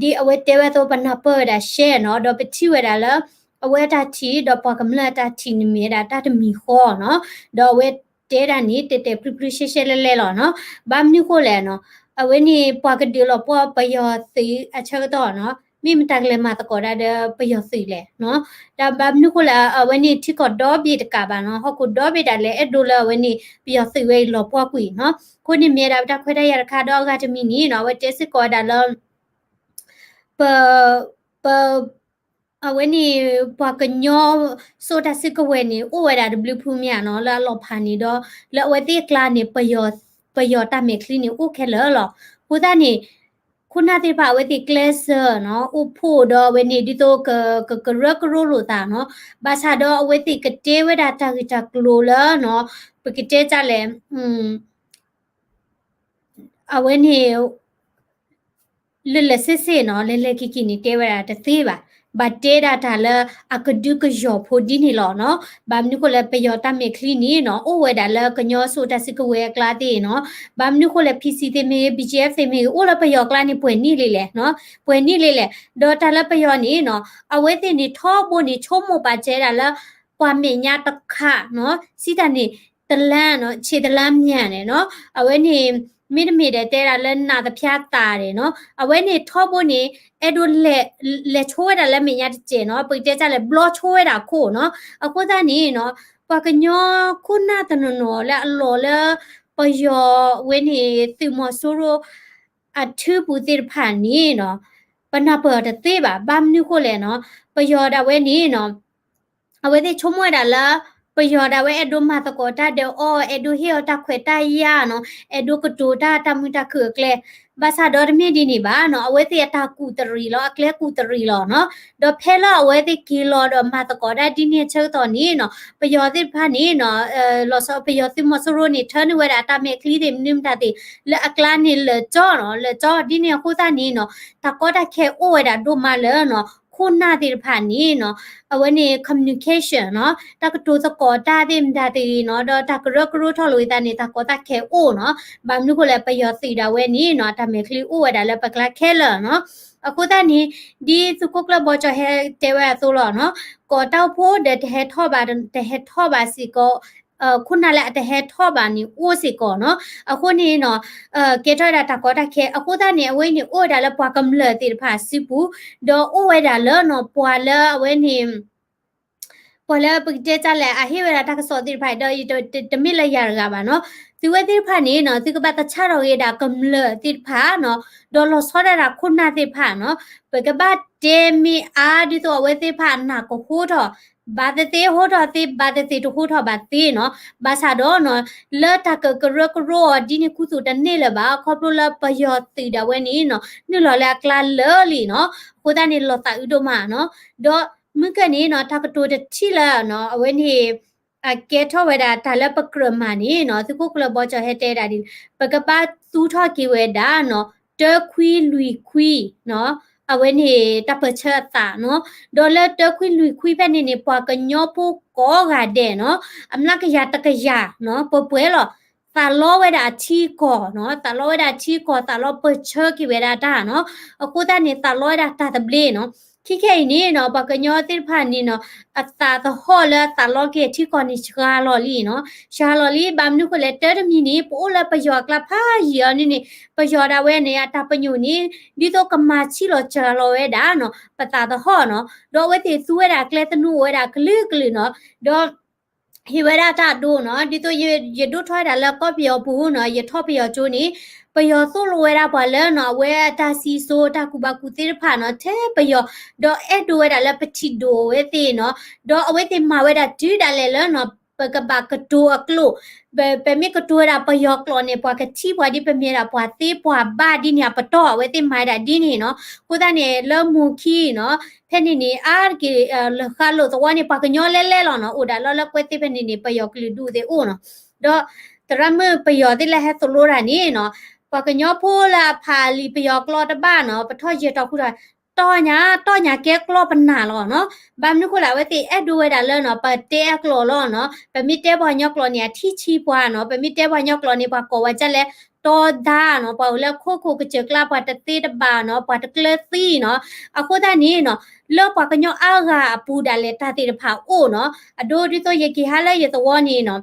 ဒီး ဒ်အဝဲတဲဝဲအသိး ပနၢ်ပၢၢ်ဝဲဒၣ်ရှဲနီၤ ဒီးပထံၣ်ဝဲဒၣ်လၢ အဝဲတၢ်ထံၣ်ဒီးပှၤကမျၢၢ်အတၢ်ထံၣ်န့ၣ်မ့ၢ်ဝဲဒၣ်တၢ်တမံၤဃီနီၤ ဒီးအဝဲတဲဒၣ်န့ၣ် တဲာ်တဲာ်ဖျုဖျုရှဲရှဲလဲၣ်လဲၣ်လီၤနီၤ ဘၣ်မနုၤဃိလဲၣ်နီၤ အဝဲန့ၣ်ပှၤကဒုးလီၤပှီၢ်ပယီၤသုးအဆၢကတီၢ်နီၤ မ့ၢ်မတၤကလဲၤမၤသကိးတၢ်ဒီးပယီၤသုးလဲၣ်နီၤ ဒီးဘၣ်မနုၤဃိလဲၣ် အဝဲန့ၣ်ထံကီၢ်ဒီဘ့ၣ်တကးဘၣ်နီၤ ဟီၣ်ခိၣ်ဒီဘ့ၣ်ဒၣ်လဲာ် အဲၣ်ဒိးလၢအဝဲန့ၣ်ပယီၤသုးဝဲအံၤလီၤပှီၢ်ကွံာ်နီၤ အဃိန့ၣ်မ့ၢ်ဝဲဒၣ်ပတၢ်ခွဲးတၢ်ယာ်တခါဒီးအဂၤတမံၤန့ၣ်နီၤ အဝဲတဲစ့ၢ်ကီးဝဲဒၣ်လၢ ပ ပ အဝဲန့ၣ် ပှၤကညီစိာ်တၢ်စုကဝဲၤန့ၣ် အိၣ်ဝဲဒၣ်တဘျုးဖုမ့ၢ်ဧါနီၤ လၢအလီၤဖးန့ၣ်ဒီး လၢအဝဲသ့ၣ်အကျါန့ၣ် ပယီၤတၢ်မဲာ်ချံန့ၣ် အိၣ်ခဲလၢာ်လီၤ. အဃိသတးန့ၣ် ခိၣ်နၢ်သ့ၣ်တဖၣ် အဝဲသ့ၣ်ကျဲးစၢးနီၤ အိၣ်ဖှိၣ်ဒီးအဝဲန့ၣ် ဒ်သိးကကရၢကရိလိာ်သးနီၤ ဘၣ်ဆၣ်ဒီးအဝဲသ့ၣ်ကတဲဝဲဒၣ်တၢ်ဂ့ၢ်တၢ်ကျိၤလၢနီၤ ပကတဲတၢ်လဲၣ် အဝဲန့ၣ် လၢလၢဆ့ဆ့နီၤ လဲၤလဲၤက့ၤက့ၤန့ၣ် တဲဝဲဒၣ်တသ့ဘၣ်. ဘၣ်တဲဒၣ်တၢ်လၢအကဒုကယီၤဖိဒ်န့ၣ်လီၤနီၤ. ဘၣ်မနုၤဃိလဲၣ် ပယီၤတၢ်မဲာ်ချံန့ၣ်နီၤ အိၣ်ဝဲဒၣ်လၢကညီစိာ်တၢ်စုကဝဲၤအကျါသ့ၣ်နီၤ. ဘၣ်မနုၤဃိလဲၣ် PC သ့ၣ်မ့ၢ်ဂ့ၤ BGF သ့ၣ်မ့ၢ်ဂ့ၤ အိၣ်လၢပယီၤအကျါန့ၣ် ပှဲၤနံၣ်လံလဲၣ်နီၤ. ပှဲၤနံၣ်လံလဲၣ်. ဒီးတၢ်လၢပယီၤန့ၣ်နီၤ အဝဲသ့ၣ်န့ၣ်ထီဘိန့ၣ် ဆိကမိၣ်ပာ်စၢၤဒၣ်လၢ ပှၤမဲာ်ညါတခါနီၤ စံးတၢ်န့ၣ် တလါနီၤ ဆံးတလါမၠၣ်န့ၣ်နီၤ အဝဲန့ၣ် မ့တမ့ၢ်ဒီးတဲဒၣ်လၢနးသဖျါသးန့ၣ်နီၤ အဝဲန့ၣ်ထီဘိန့ၣ် အဲၣ်ဒိးလဲၤ လဲၤဆိဝဲဒၣ်လၢမဲာ်ညါတစဲးနီၤ ပကတဲတၢ်လဲၣ် ဘျီဆိဝဲဒၣ်အခိၣ်နီၤ အဃိသတးန့ၣ်နီၤ ပှၤကညီခိၣ်နၢ်တနီၤနီၤလၢအလီၤလၢ ပယီၤဝဲန့ၣ် သုးမီၤစိရိၤ အထံပူၤသ့ၣ်တဖၣ်န့ၣ်နီၤ ပနၢ်ပၢၢ်အီၤတသ့ဘၣ် ဘၣ်မနုၤဃိလဲၣ်နီၤ ပယီၤဒၣ်ဝဲန့ၣ်နီၤ အဝဲသ့ၣ်ဆိကမိၣ်ဝဲဒၣ်လၢ ပယီၤဒၣ်ဝဲအဲၣ်ဒိးမၤသကိးတၢ်ဒီးအီၤ အဲၣ်ဒိးဟ့ၣ်အီၤတၢ်ခွဲးတၢ်ယာ်နီၤ အဲၣ်ဒိးကတိၤတၢ်တၢ်မုာ်တၢ်ခုၣ်အကျဲ ဘၣ်ဆၣ်ဒီးတမ့ၢ်ဒ်န့ၣ်ဘၣ်နီၤ, အဝဲသ့ၣ်အတၢ်ကူးတရံးလီၤ, အကျဲကူးတရံးလီၤနီၤ. ဒီးဖဲလၢအဝဲသ့ၣ်က့ၤလီၤဒီးမၤသကိးတၢ်ဒ်န့ၣ်အဆၢကတီၢ်န့ၣ်နီၤ, ပယီၤသ့ၣ်တဖၣ်န့ၣ်နီၤ, လီၤဆီပယီၤသုးမီၤစိရိၤန့ၣ် ထၢနုာ်ဝဲဒၣ်အတၢ်မဲာ်ချံသ့ၣ်မနုၤမတၤသ့ၣ် လၢအကျါန့ၣ်လၢာ်ကၠီနီၤ, လၢာ်ကၠီဒ်န့ၣ်အဃိသတးန့ၣ်နီၤ, တၢ်ကီတၢ်ခဲအိၣ်ဝဲဒၣ်ဒိၣ်မးလၢနီၤ, ခိၣ်နၢ်သ့ၣ်တဖၣ်န့ၣ်နီၤ, အဝဲန့ၣ် communication နီၤ, တၢ်ကတိၤသကိးတၢ်သ့ၣ်မတၤသ့ၣ်နီၤ, ဒီးတၢ်ကရၢကရိထီၣ်လိာ်သးန့ၣ် တၢ်ကီတၢ်ခဲအိၣ်နီၤ. ဘၣ်မနုၤဃိလဲၣ် ပယီၤသုးဒၣ်ဝဲန့ၣ်နီၤ, တၢ်မဲာ်ချံအိၣ်ဝဲဒၣ်လၢပကျါခဲလၢာ်နီၤ. အဃိသတးန့ၣ် ဒ်သုးခိၣ်ကျၢၢ်ဘီကၠီဟဲတဲဝဲအသိးလီၤနီၤ, ကီးတၢ်အိၣ်ဖှိၣ်ဒီးတဟဲထီၣ်ဘၣ်, တဟဲထီၣ်ဘၣ်စ့ၢ်ကီး, ခိၣ်နၢ်လၢအတဟဲထီၣ်ဘၣ်န့ၣ်အိၣ်စ့ၢ်ကီးနီၤ. အဃိန့ၣ်နီၤ, ကဲထီၣ်ဝဲဒၣ်တၢ်ကီတၢ်ခဲ, အဃိသတးန့ၣ် အဝဲန့ၣ်အိၣ်ဝဲဒၣ်လၢပှၤကမျၢၢ်သ့ၣ်တဖၣ်အစုပူၤ, ဒီးအိၣ်ဝဲဒၣ်လၢနီၤ, ပှၤလၢအဝဲန့ၣ် ပှၤလၢပကတဲတၢ်လဲၣ် အဟ့ၣ်ဝဲဒၣ်တၢ်ကစီၣ်သ့ၣ်တဖၣ်ဒီး တမ့ၢ်လၢယၤတဂၤဘၣ်နီၤ. သုဝဲသ့ၣ်တဖၣ်န့ၣ်နီၤ, သုကဘၣ်သဆၣ်ထီၣ်က့ၤဒၣ်ကမျၢၢ်သ့ၣ်တဖၣ်နီၤ, ဒီးလီၤဆီဒၣ်တၢ်ခိၣ်နၢ်သ့ၣ်တဖၣ်နီၤ, ပကဘၣ်တဲမ့ၢ်အါဒ်သိးအဝဲသ့ၣ်တဖၣ်အနၢ်ကဟိထီၣ်, ဘၣ်သ့ၣ်သ့ၣ်ဟိထီၣ်သ့, ဘၣ်သ့ၣ်သ့ၣ်တဟိထီၣ်ဘၣ်သ့နီၤ. ဘၣ်ဆၣ်ဒီးနီၤ, လၢတၢ်ကကရၢကရိအီၤဒ်န့ၣ်ခူသူၣ်တန့ၢ်လၢၤဘၣ်, ခီဖျိလၢပယီၤသုးဒၣ်ဝဲန့ၣ်နီၤ, နုာ်လီၤလၢအကျါလၢာ်လံနီၤ. အဃိသတးန့ၣ် လီၤသးအုးဒိၣ်မးနီၤ. ဒီးမုၢ်ကၢၢ်န့ၣ်နီၤ, တၢ်ကတိၤတထံၣ်လၢနီၤ, အဝဲန့ၣ် အကဲထီၣ်ဝဲဒၣ်တၢ်လၢပကြၢးမၤန့ၣ်နီၤ, သုးခိၣ်ကျၢၢ်ဘီကၠီဟဲတဲဒၣ်ဒ်န့ၣ်, ပကဘၣ်သူထီၣ်က့ၤဝဲဒၣ်နီၤ, တၢခွံလွံၢ်ခွံနီၤ, အဝဲန့ၣ်တၢ်ပၢၢ်ဆၢအသးနီၤ. ဒီးလၢတၢခွံလွံၢ်ခွံဖဲန့ၣ်န့ၣ် ပှၤကညီဖိကိးဂၤဒဲးနီၤ, အမျးကယၤတကယၤနီၤ, ပှဲၤပှဲၤလီၤ. သးလီဝဲဒၣ်အထံအကီၢ်နီၤ, သးလီဝဲဒၣ်အထံအကီၢ်, သးလီပၢၢ်ဆၢက့ၤဝဲဒၣ်တၢ်နီၤ. အဃိသတးန့ၣ် သးလီဝဲဒၣ်တၢ်သဘျ့နီၤ. ခဲခဲအံၤန့ၣ်နီၤ, ပှၤကညီသ့ၣ်တဖၣ်န့ၣ်နီၤ, အသးသဟီၣ်လၢအသးလီက့ၤအထံကီၢ်န့ၣ် စှၤလီၤလံနီၤ, စှၤလီၤလံ. ဘၣ်မနုၤဃိလဲၣ်, တၢ်တမံၤန့ၣ် ပအိၣ်လၢပယီၤအကျါဖးယံာ်အီၤန့ၣ်န့ၣ်, ပယီၤဒၣ်ဝဲန့ၣ် အတၢ်ပညိၣ်န့ၣ် ဒ်သိးကမၤဆံးလီၤစှၤလီၤဝဲဒၣ်နီၤ, ပသးသဟီၣ်နီၤ. ဒီးအဝဲသ့ၣ်သူဝဲဒၣ်ကျဲသနူအိၣ်ဝဲဒၣ်ကလုာ်ကလုာ်နီၤ, ဒီး ဟ့ၣ်ဝဲဒၣ်တၢ်ဒိနီၤ, ဒ်သိးယဒိၣ်ထီၣ်ဝဲဒၣ်လၢကီၢ်ပယီၤပူၤနီၤ, ယထီၣ်ပယီၤကၠိန့ၣ်, ပယီၤသိၣ်လိဝဲဒၣ်ပှၤလၢနီၤ, အဝဲအတၢ်စံၣ်စိၤတၢ်ကူၣ်ဘၣ်ကူၣ်သ့တဖၣ်နီၤ, ထဲပယီၤ, ဒီးအဲၣ်ဒိးဝဲဒၣ်လၢပထံၣ်ဒိၣ်အဝဲသ့ၣ်နီၤ, ဒီးအဝဲသ့ၣ်မၤဝဲဒၣ်တုၤဒၣ်လဲာ်လၢနီၤ, ပကဘၣ်ကတိၤအကျိာ်, ပမ့ၢ်ကတိၤဝဲဒၣ်ပယီၤကျိာ်န့ၣ် ပှၤကထံၣ်ပှၤဒ်ပမ့ၢ်ဒၣ်ပှၤသ့ပှၤဘၣ်ဒ်န့ၣ်အပတီၢ်, အဝဲသ့ၣ်မၤဝဲဒၣ်ဒ်န့ၣ်နီၤ. အဃိသတးန့ၣ် လၢမိၢ်ခံနီၤ, ဖဲန့ၣ်န့ၣ် အါတက့ၢ် လၢဃါလိာ်သဝီန့ၣ် ပှၤကညီလဲလဲလီၤနီၤ, အိၣ်ဒၣ်လီၤလၢကွဲသ့ဖဲန့ၣ်န့ၣ် ပယီၤကလုာ်ဒူၣ်သ့ၣ်အိၣ်နီၤ. ဒီးသရၣ်မုၣ်ပယီၤသ့ၣ်လၢဟဲသိၣ်လိတၢ်န့ၣ်နီၤ, ပှၤကညီဖိလၢအဖးလံာ်ပယီၤကျိာ်တဘၣ်နီၤ, ပထီၣ်ယဲၢ်တီၢ်ဃုတီၢ်, တီၢ်ညါ, တီၢ်ညါကဲကျိာ်ပနၢ်လီၤနီၤ. ဘၣ်မနုၤဃိလဲၣ်, အဝဲသ့ၣ်အဲၣ်ဒိးဝဲဒၣ်လၢနီၤ, ပတဲအကျိာ်လီၤနီၤ, ပမ့ၢ်တဲပှၤကညီကျိာ်န့ၣ် အထံၣ်ဆံးပှၤနီၤ, ပမ့ၢ်တဲပှၤကညီကျိာ်န့ၣ် ပှၤကိးဝဲဒ်လဲၣ်, တီဒါနီၤ, ပှၤအိၣ်လၢခိခိၣ်ကစၢၢ်ကျါ ပှၤတသ့တဘၣ်နီၤ, ပှၤတကျၢၤသံနီၤ. အဃိသတးန့ၣ်နီၤ, လၢပှၤကညီအါဂၤအပူၤဒၣ်လဲာ်တၢ်သ့ၣ်တဖၣ်အိၣ်နီၤ. အဒိဒ်သိးယက့ၤဟးလၢယသဝီန့ၣ်နီၤ,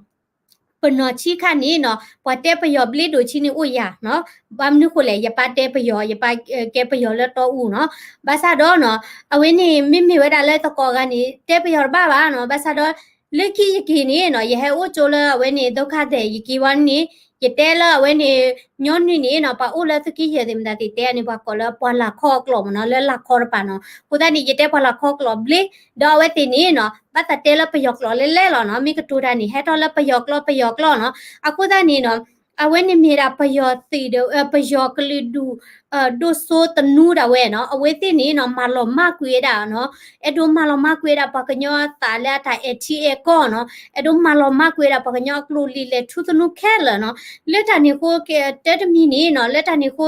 ပနီၢ်ဆံးခါန့ၣ်နီၤ, ပှၤတဲပယီၤဘျ့ဒိၣ်ဆံးန့ၣ်အိၣ်ယၤနီၤ. ဘၣ်မနုၤဃိလဲၣ်, ယပၢ်တဲပယီၤ, ယပၢ်ကဲပယီၤလၢတီအူနီၤ. ဘၣ်ဆၣ်ဒီးနီၤ, အဝဲန့ၣ်မ့မ့ၢ်ဝဲဒၣ်လၢသကိးဂၤန့ၣ် တဲပယီၤတဘၣ်ဘၣ်နီၤ. ဘၣ်ဆၣ်ဒီး လၢခံယက့ၤန့ၣ်နီၤ, ယဟဲအိၣ်ကၠိလၢအဝဲန့ၣ် ဒုက္ခသည် ယက့ၤဝဲန့ၣ်, ယတဲလၢအဝဲန့ၣ် ညီနုၢ်န့ၣ်နီၤ, ပှၤအိၣ်လၢသုးက့ယဲၢ်သ့ၣ်မတၤသ့ၣ်တဲန့ၣ် ပှၤကိးလၢပှၤလၤခီအကျိာ်မ့ၢ်နီၤ, လၢလၤခီတပၤနီၤ. အဃိသတးန့ၣ် ယတဲပှၤလၤခီအကျိာ်ဘျ့, ဒီးအဝဲသ့ၣ်န့ၣ်နီၤ, ဘၣ်သးတဲလၢပယီၤကျိာ်လဲလဲလီၤနီၤ. မ့ၢ်ကတိၤတၢ်န့ၣ် ဟဲထီၣ်လၢပယီၤကျိာ် ပယီၤကျိာ်နီၤ. အဃိသတးန့ၣ်နီၤ, အဝဲန့ၣ်မ့ၢ်ဒၣ်ပယီၤသုးဒီး ပယီၤကလုာ်ဒူၣ် ဒိၣ်စိသနူဒၣ်ဝဲနီၤ. အဝဲသ့ၣ်န့ၣ်နီၤ မၤလီၤမၢ်ကွံာ်ဝဲဒၣ်နီၤ, အဲၣ်ဒိးမၤလီၤမၢ်ကွံာ်ဝဲဒၣ်ပှၤကညီအသးလၢအတၢ်အဲၣ်ထံအဲၣ်ကီၢ်နီၤ, အဲၣ်ဒိးမၤလီၤမၢ်ကွံာ်ဝဲဒၣ်ပှၤကညီအကျိာ်လံာ်လဲၢ်ထူသနူခဲလၢာ်နီၤ. လၢတၢ်န့ၣ်အဃိ တၢ်တမံၤန့ၣ်နီၤ, လၢတၢ်န့ၣ်အဃိ,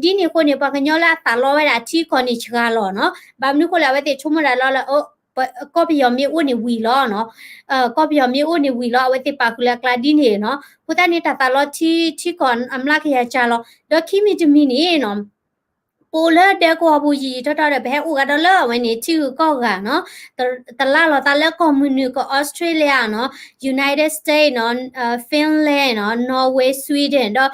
ဒ်န့ၣ်အဃိန့ၣ် ပှၤကညီလၢအသးလီဝဲဒၣ်အထံအကီၢ်န့ၣ်စှၤလီၤနီၤ. ဘၣ်မနုၤအဃိလဲၣ်, အဝဲသ့ၣ်ဆိကမိၣ်ဒၣ်လီၤလၢ ကီၢ်ပယီၤမ့ၢ်အိၣ်န့ၣ်ဝံၤလီၤနီၤ, ကီၢ်ပယီၤမ့ၢ်အိၣ်န့ၣ်ဝံၤလီၤ, အဝဲသ့ၣ်ပာ်ဃုာ်လၢအကျါဒ်န့ၣ်နီၤ. အဃိသတးန့ၣ် တၢ်သးလီထံ ထံကီၢ်အမျးကယၤစှၤလီၤ. ဒီးခံမံၤတမံၤန့ၣ်နီၤ, ပအိၣ်လၢဒဲကဝီၤပူၤယံာ်ယံာ်ထီၣ်ထီၣ်ဒီး ပဟဲအိၣ်ဂၤဒီးလၢအဝဲန့ၣ် ထံဂုၤကီၢ်ဂၤနီၤ, တလၢ်လီၤသးလၢကီၢ်မုၢ်နုာ် ကီၢ် Australia နီၤ, United States နီၤ, Finland နီၤ, Norway, Sweden ဒီး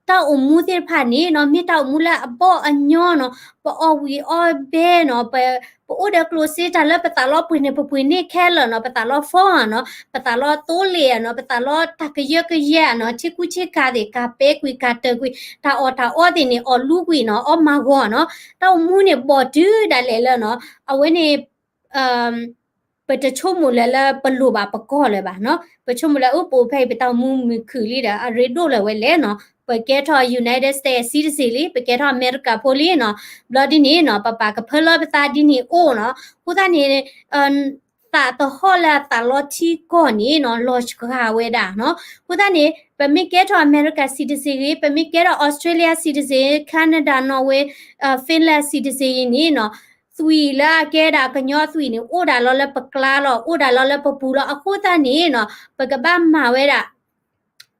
တၢ်အိၣ်မူသ့ၣ်တဖၣ်န့ၣ်နီၤ, မ့ၢ်တၢ်အိၣ်မူလၢအဘီၣ်အညီနီၤ, ပအီၣ်ဝံၤအီၣ်ဘဲနီၤ, ပအိၣ်ဒီးကျိၣ်စ့တၢ်လၢပသးလီပှ့ၤန့ၣ် ပပှ့ၤန့ၢ်ခဲလၢာ်နီၤ, ပသးလီ phone နီၤ, ပသးလီသိလ့ၣ်နီၤ, ပသးလီတၢ်ကယၢကယဲနီၤ, ထံကူဆ့ကၤသ့ၣ် ကၤပဲကွံာ် ကၤတၢၢ်ကွံာ်, တၢ်အီၣ်တၢ်အီသ့ၣ်န့ၣ် အီၣ်လူကွံာ်နီၤ, အီၣ်မၤဂီၤနီၤ, တၢ်အိၣ်မူန့ၣ်ဘီၣ်တုၤဒၣ်လဲာ်လၢနီၤ, အဝဲန့ၣ် ပတဆိကမိၣ်လၢၤလၢပလိၣ်ဘၣ်ပကီၢ်လၢၤဘၣ်နီၤ, ပဆိကမိၣ်လၢအပအိၣ်ဖဲအံၤ ပတၢ်အိၣ်မူမုာ်ခုၣ်လံဒီး အရ့ဒိၣ်လၢၤဝဲလဲၣ်နီၤ. ပကဲထီၣ် United States citizen လံ, ပကဲထီၣ်အမဲရကၤဖိလံနီၤ. ဘျီဒ်န့ၣ်နီၤ ပပာ်ကဖၢလၢပသးဒ်န့ၣ်အိၣ်နီၤ. အဃိသတးန့ၣ် သးသဟီၣ်လၢအသးလီထံကီၢ်န့ၣ်နီၤ လီၤစှၤဝဲဒၣ်နီၤ. အဃိသတးန့ၣ် ပမ့ၢ်ကဲထီၣ်အမဲရကၤ citizen ဂ့ၤ, ပမ့ၢ်ကဲထီၣ် Australia citizen, Canada, Norway, Finland citizen ဂ့ၤန့ၣ်နီၤ, သွံၣ်လၢအကဲဒၣ်ကညီသွံၣ်န့ၣ် အိၣ်ဒၣ်လီၤလၢပကျါလီၤ, အိၣ်ဒၣ်လီၤလၢပပူၤလီၤ. အဃိသတးန့ၣ်နီၤ ပကဘၣ်မၤဝဲဒၣ်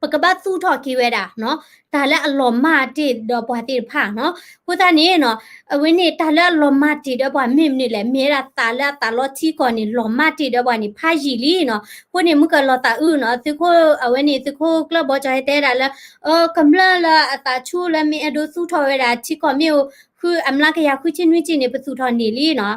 ပကဘၣ်သူၣ်ထီၣ်က့ၤဝဲဒၣ်နီၤ တၢ်လၢအလီၤမၢ်တ့ၢ်ဒီးပှၤသ့ၣ်တဖၣ်နီၤ. အဃိသတးန့ၣ်နီၤ အဝဲန့ၣ်တၢ်လၢအလီၤမၢ်တ့ၢ်ဒီးပှၤမ့ၢ်မနုၤလဲၣ်, မ့ၢ်ဝဲဒၣ်သးလၢအသးလီထံကီၢ်န့ၣ် လီၤမၢ်တ့ၢ်ဒီးပှၤန့ၣ်ဖးယံာ်လံနီၤ. အဃိန့ၣ် မုၢ်ကလီၤသးအုးနီၤ သုးခိၣ်အဝဲန့ၣ် သုးခိၣ်ကျၢၢ်ဘီကၠီဟဲတဲဒၣ်လၢ ကမျၢၢ်လၢအသးဆူၣ်လၢမ့ၢ်အဲၣ်ဒိးသူၣ်ထီၣ်ဝဲဒၣ်ထံကီၢ်မ့ၢ်အိၣ် ဃုအမျးကယၤဃုဆံနွံဆံန့ၣ် ပသူၣ်ထီၣ်န့ၢ်လံနီၤ.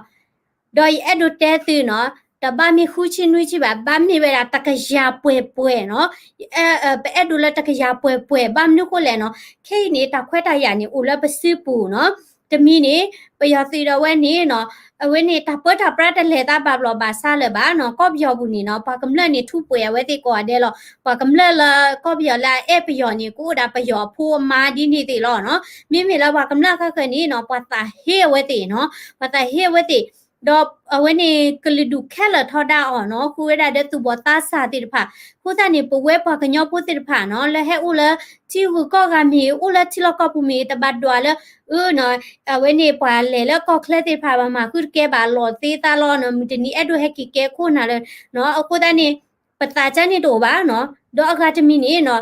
ဒီးယအဲၣ်ဒိးတဲသုနီၤ, တဘၣ်မ့ၢ်ဃုဆံနွံဆံဘၣ်, ဘၣ်မ့ၢ်ဝဲဒၣ်တကယၤပှဲၤပှဲၤနီၤ. ပအဲၣ်ဒိးလၢတကယၤပှဲၤပှဲၤ, ဘၣ်မနုၤဃိလဲၣ်နီၤ, ခဲအံၤန့ၣ် တၢ်ခွဲးတၢ်ယာ်န့ၣ် အိၣ်လၢပစုပူၤနီၤ. တမံၤန့ၣ် ပယီၤသုးဒီးဝဲန့ၣ်နီၤ, အဝဲန့ၣ် တၢ်ပၢတၢ်ပြးတလဲၤသးဘၣ်ဘျီးဘၣ်ဆါလၢၤဘၣ်နီၤ. ကီၢ်ပယီၤပူၤန့ၣ်နီၤ ပှၤကမျၢၢ်န့ၣ်ထူးပှဲၤအဝဲသ့ၣ်ကိးဂၤဒဲးလီၤ. ပှၤကမျၢၢ်လၢကီၢ်ပယီၤလၢအအဲၣ်ပယီၤန့ၣ် ကအိၣ်ဒၣ်ပယီၤအဖိအမါဒ်န့ၣ်သ့ၣ်လီၤနီၤ. မ့မ့ၢ်လၢပှၤကမျၢၢ်ခဲဃၢၤန့ၣ်နီၤ ပှၤသးဟ့အဝဲသ့ၣ်နီၤ, ပှၤသးဟ့အဝဲသ့ၣ် ဒီးအဝဲန့ၣ် ကလုာ်ဒူၣ်ခဲလၢာ်ထီဒါအီၤနီၤ, ဃုဝဲဒၣ်ဒီးသူၣ်ဘီၣ်သးစၢ်သ့ၣ်တဖၣ်. အဃိသတးန့ၣ် ပဝဲပှၤကညီဖိသ့ၣ်တဖၣ်နီၤ လၢဟဲအိၣ်လၢထံဂုၤကီၢ်ဂၤမ့ၢ်ဂ့ၤ, အိၣ်လၢထံလီၢ်ကီၢ်ပူၤမ့ၢ်ဂ့ၤ, တဘၣ်ဒွးလၢ အဝဲန့ၣ် ပှၤလဲၤလၢကီၢ်ချၢသ့ၣ်တဖၣ် ဘၣ်မၤဃုတကဲဘၣ်လီၤသ့သးလီၤနီၤ, မုၢ်တနံၤအဲၣ်ဒိးဟဲက့ၤကဲခိၣ်နၢ်လၢနီၤ. အဃိသတးန့ၣ် ပသးကါန့ၣ်တအိၣ်ဘၣ်နီၤ. ဒီးအဂၤတမံၤန့ၣ်နီၤ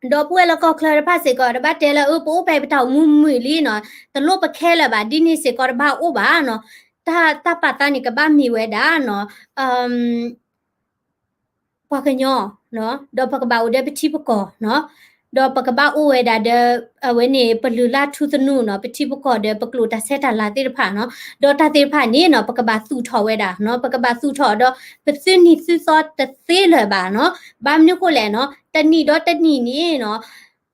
ဒီပုၢ်ဝဲၢ်လၢကီၢ်ချၢတဖၣ်စ့ၢ်ကီး တဘၣ်တဲလၢ အၢ ပအိၣ်ဖဲပတၢ်အိၣ်မူမုာ်လံနီၤ, တလိၣ်ပခဲလၢာ်ဘၣ် ဒ်န့ၣ်စ့ၢ်ကီးတဘၣ်အိၣ်ဘၣ်နီၤ. တၢ် တၢ်ပာ်သးန့ၣ် ကဘၣ်မ့ၢ်ဝဲဒၣ်နီၤ ပှၤကညီ, ဒီးပကဘၣ်အိၣ်ဒီးပထံပကီၢ်နီၤ, ဒီးပကဘၣ်အိၣ်ဝဲဒၣ်ဒီး အဝဲန့ၣ် ပလုၢ်လၢ်ထူသနူနီၤ, ပထံပကီၢ်ဒီးပကျိာ်တၢ်ဆဲးတၢ်လၤသ့ၣ်တဖၣ်နီၤ, ဒီးတၢ်သ့ၣ်တဖၣ်န့ၣ်နီၤ ပကဘၣ်သူၣ်ထီၣ်ဝဲဒၣ်နီၤ, ပကဘၣ်သူၣ်ထီၣ်ဒီး ပသုးနံၤသုးသီတသ့လၢၤဘၣ်နီၤ. ဘၣ်မနုၤဃိလဲၣ်နီၤ, တနံၣ်ဒီးတနံၣ်န့ၣ်နီၤ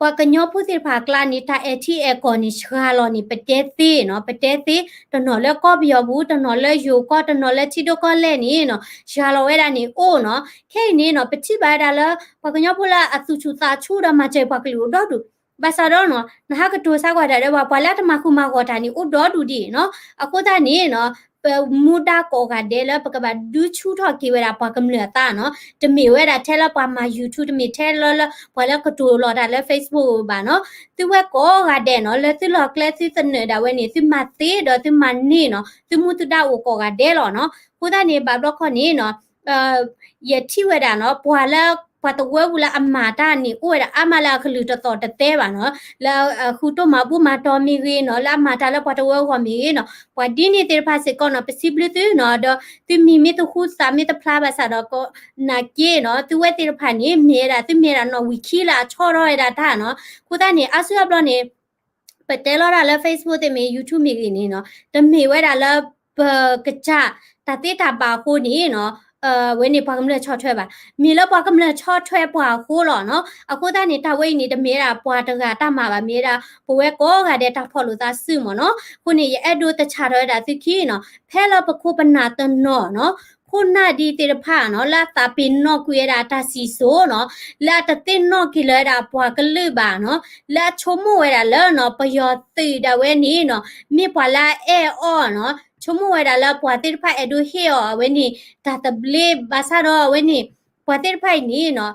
ပှၤကညီဖိသ့ၣ်တဖၣ်အကျါန့ၣ် တၢ်အဲၣ်ထံအဲၣ်ကီၢ်န့ၣ် စှၤလီၤန့ၣ် ပတဲသ့နီၤ, ပတဲသ့, တနီၤလၢကီၢ်ပယီၤပူၤ, တနီၤလၢယိၤကီၢ်, တနီၤလၢထံဒိၣ်ကီၢ်လဲၢ်န့ၣ်နီၤ, စှၤလီၤဝဲဒၣ်န့ၣ်အိၣ်နီၤ. ခဲအံၤန့ၣ်နီၤ ပထံၣ်ဘၣ်ဝဲဒၣ်လၢ ပှၤကညီဖိလၢအသူၣ်ဆူၣ်သးဆူၣ်ဒီးမၤစၢၤပှၤကလုာ်အိၣ်ဒီဒူၣ်, ဘၣ်ဆၣ်ဒီးနီၤ နဟးကတိၤဆါကွၢ်တၢ်ဒီးပှၤ ပှၤလၢအတမၤဃူမၤဂီၤတၢ်န့ၣ် အိၣ်ဒီဒူၣ်ဒံးနီၤ. အဃိသတးန့ၣ်နီၤ ပမူဒါကိးဂၤဒဲးလၢပကဘၣ်ဒုးဆူၣ်ထီၣ်က့ၤဝဲဒၣ်ပှၤကမျၢၢ်အသးနီၤ, တမ့ၢ်ဝဲဒၣ်ထဲလၢပှၤမၤ YouTube, တမ့ၢ်ထဲလၢ လၢပှၤလၢကတိၤလီၤတၢ်လၢ Facebook ဘၣ်နီၤ. သုဝဲကိးဂၤဒဲးနီၤ လၢသုလီၢ်ကျဲသုသနၢၣ်ဒၣ်ဝဲန့ၣ် သုမၤသ့ဒီးသုမၤန့ၢ်နီၤ, သုမူသုဒါအိၣ်ကိးဂၤဒဲးလီၤနီၤ. အဃိသတးန့ၣ် ဘၣ်ဘျီခီန့ၣ်နီၤ ယထံၣ်ဝဲဒၣ်နီၤ ပှၤလၢ ပှၤသဝီပူၤလၢအမၤတၢ်န့ၣ် အိၣ်ဝဲဒၣ်အါမးလၢအကလုၢ်တသီၣ်တသဲဘၣ်နီၤ, လၢအဃုတိၢ်မၤဘူၣ်မၤတီၤမ့ၢ်ဂ့ၤနီၤ, လၢအမၤတၢ်လၢပှၤတဝၢအဂီၢ်မ့ၢ်ဂ့ၤနီၤ, ပှၤဒ်န့ၣ်သ့ၣ်တဖၣ်စ့ၢ်ကီးနီၤ ပစံးဘျုးသုနီၤ, ဒီးသုမံၤမ့ၢ်တဟူသးမ့ၢ်တဖျါဘၣ်ဆၣ်ဒီး ကနာ်က့နီၤ သုဝဲသ့ၣ်တဖၣ်န့ၣ် မ့ၢ်ဝဲဒၣ် သုမ့ၢ်ဝဲဒၣ်နီၣ်ဝံာ်ခံလၢအဆီၣ်ထီၣ်ဝဲဒၣ်တၢ်နီၤ. အဃိသတးန့ၣ် အါစုအါဘျီန့ၣ် ပတဲလီၤတၢ်လၢ Facebook သ့ၣ်မ့ၢ် YouTube မ့ၢ်ဂ့ၤန့ၣ်နီၤ, တမ့ၢ်ဝဲဒၣ်လၢ ပကစၢ်တၢ်သ့တၢ်ဘၣ်အဃိန့ၣ်နီၤ အဝဲန့ၣ်ပှၤကမျၢၢ်ဆီၣ်ထွဲဘၣ်, မ့ၢ်လၢပှၤကမျၢၢ်ဆီၣ်ထွဲပှၤအဃိလီၤနီၤ. အဃိသတးန့ၣ် တၢ်ဝဲအံၤန့ၣ် တမ့ၢ်ဝဲဒၣ်ပှၤတဂၤတၢ်မၤဘၣ်, မ့ၢ်ဝဲဒၣ်ပဝဲကိးဂၤဒဲးတၢ်ဖီၣ်လိာ်သးစုမ့ၢ်နီၤ. အဃိန့ၣ် ယအဲၣ်ဒိးတဆၣ်ထီၣ်ဝဲဒၣ်သုခံနီၤ, ဖဲလၢပခိၣ်ပနၢ်တနီၤနီၤ ခိၣ်နၢ်ဒ်သ့ၣ်တဖၣ်နီၤ လၢအသးပ့ၤနီၣ်ကွံာ်ဝဲဒၣ်တၢ်စံၣ်စိၤနီၤ, လၢအတသ့ၣ်နီၣ်က့ၤလၢၤဝဲဒၣ်ပှၤကလုာ်ဘၣ်နီၤ, လၢအဆိကမိၣ်ဝဲဒၣ်လၢနီၤ ပယီၤသုးဒၣ်ဝဲန့ၣ်နီၤ မ့ၢ်ပှၤလၢအအဲၣ်အီၤနီၤ, ဆိကမိၣ်ဝဲဒၣ်လၢပှၤသ့ၣ်တဖၣ်အဲၣ်ဒိးဟ့ၣ်အီၤအဝဲန့ၣ် တၢ်သဘျ့ဘၣ်ဆၣ်ဒီးအဝဲန့ၣ် ပှၤသ့ၣ်တဖၣ်အံၤန့ၣ်နီၤ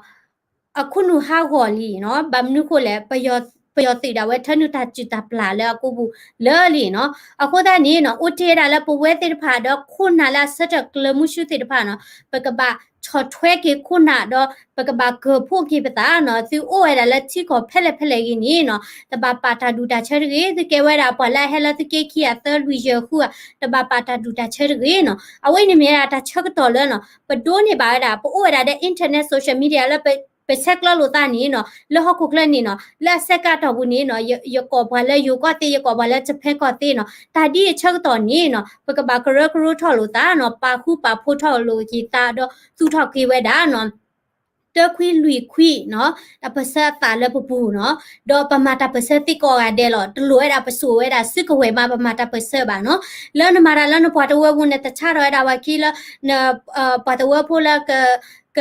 အခိၣ်နူာ်ဟးဂီၤလံနီၤ, ဘၣ်မနုၤဃိလဲၣ် ပယီၤသုးဒၣ်ဝဲထၢနုာ်တၢ်စုၣ်တၢ်ပျၢ်လၢအကိာ်ပူၤလၢာ်လံနီၤ. အဃိသတးန့ၣ်နီၤ အိၣ်တ့ၢ်ဝဲဒၣ်လၢပဝဲသ့ၣ်တဖၣ်ဒီးခိၣ်နၢ်လၢအဆၢထၢၣ်ကျၢၤမုဆူသ့ၣ်တဖၣ်နီၤ ပကဘၣ်ဆီၣ်ထွဲက့ၤခိၣ်နၢ်ဒီး ပကဘၣ်ကၢၢ်ဖှိၣ်က့ၤပသးနီၤ, သုအိၣ်ဝဲဒၣ်လၢထံကီၢ်ဖဲလဲၣ်ဖဲလဲၣ်ဂ့ၤန့ၣ်နီၤ တဘၣ်ပာ်တၢ်ဒူၣ်တၢ်ဆၢတဂ့ၤ, သုကဲဝဲဒၣ်ပှၤလၢအဟဲလၢသုက့ခံဂၤသၢလွံၢ်ယဲၢ်ဃုဂၤ တဘၣ်ပာ်တၢ်ဒူၣ်တၢ်ဆၢတဂ့ၤနီၤ. အဝဲအံၤန့ၣ်မ့ၢ်ဝဲဒၣ်တၢ်ဆၢကတီၢ်လၢနီၤ ပဒိးန့ၢ်ဘၣ်ဝဲဒၣ် ပအိၣ်ဝဲဒၣ်ဒီး internet social media လၢ ပဆဲးကျၢလိာ်သးန့ၣ်နီၤ လၢဟီၣ်ခိၣ်ချၢန့ၣ်နီၤ လၢအဆဲးကျၢအတီၢ်ပူၤန့ၣ်နီၤ ယကိးပှၤလၢယိၤကီၢ်သ့ ယကိးပှၤလၢ Japan ကီၢ်သ့နီၤ တၢ်ဒ်အံၤအဆၢကတီၢ်န့ၣ်နီၤ ပကဘၣ်ကရၢကရိထီၣ်လိာ်သးနီၤ ပာ်ဃူပာ်ဖိးထီၣ်လိာ်က့ၤသးဒီး သူၣ်ထီၣ်က့ၤဝဲဒၣ်နီၤ တၢခွံလွံၢ်ခွံနီၤ တၢ်ပၢၢ်ဆၢအသးလၢပပူၤနီၤ ဒီးပမၤတၢ်ပၢၢ်ဆၢသ့ကိးဂၤဒဲးလီၤ. တလိၣ်ဝဲဒၣ်ပစိာ်ဝဲဒၣ်စုကဝဲၤမး ပမၤတၢ်ပၢၢ်ဆၢဘၣ်နီၤ. လၢနမၤတၢ်လၢနပှၤတဝၢပူၤ နတဆါထီၣ်ဝဲဒၣ်ပှၤခံလၢ န ပှၤတဝၢဖိလၢက က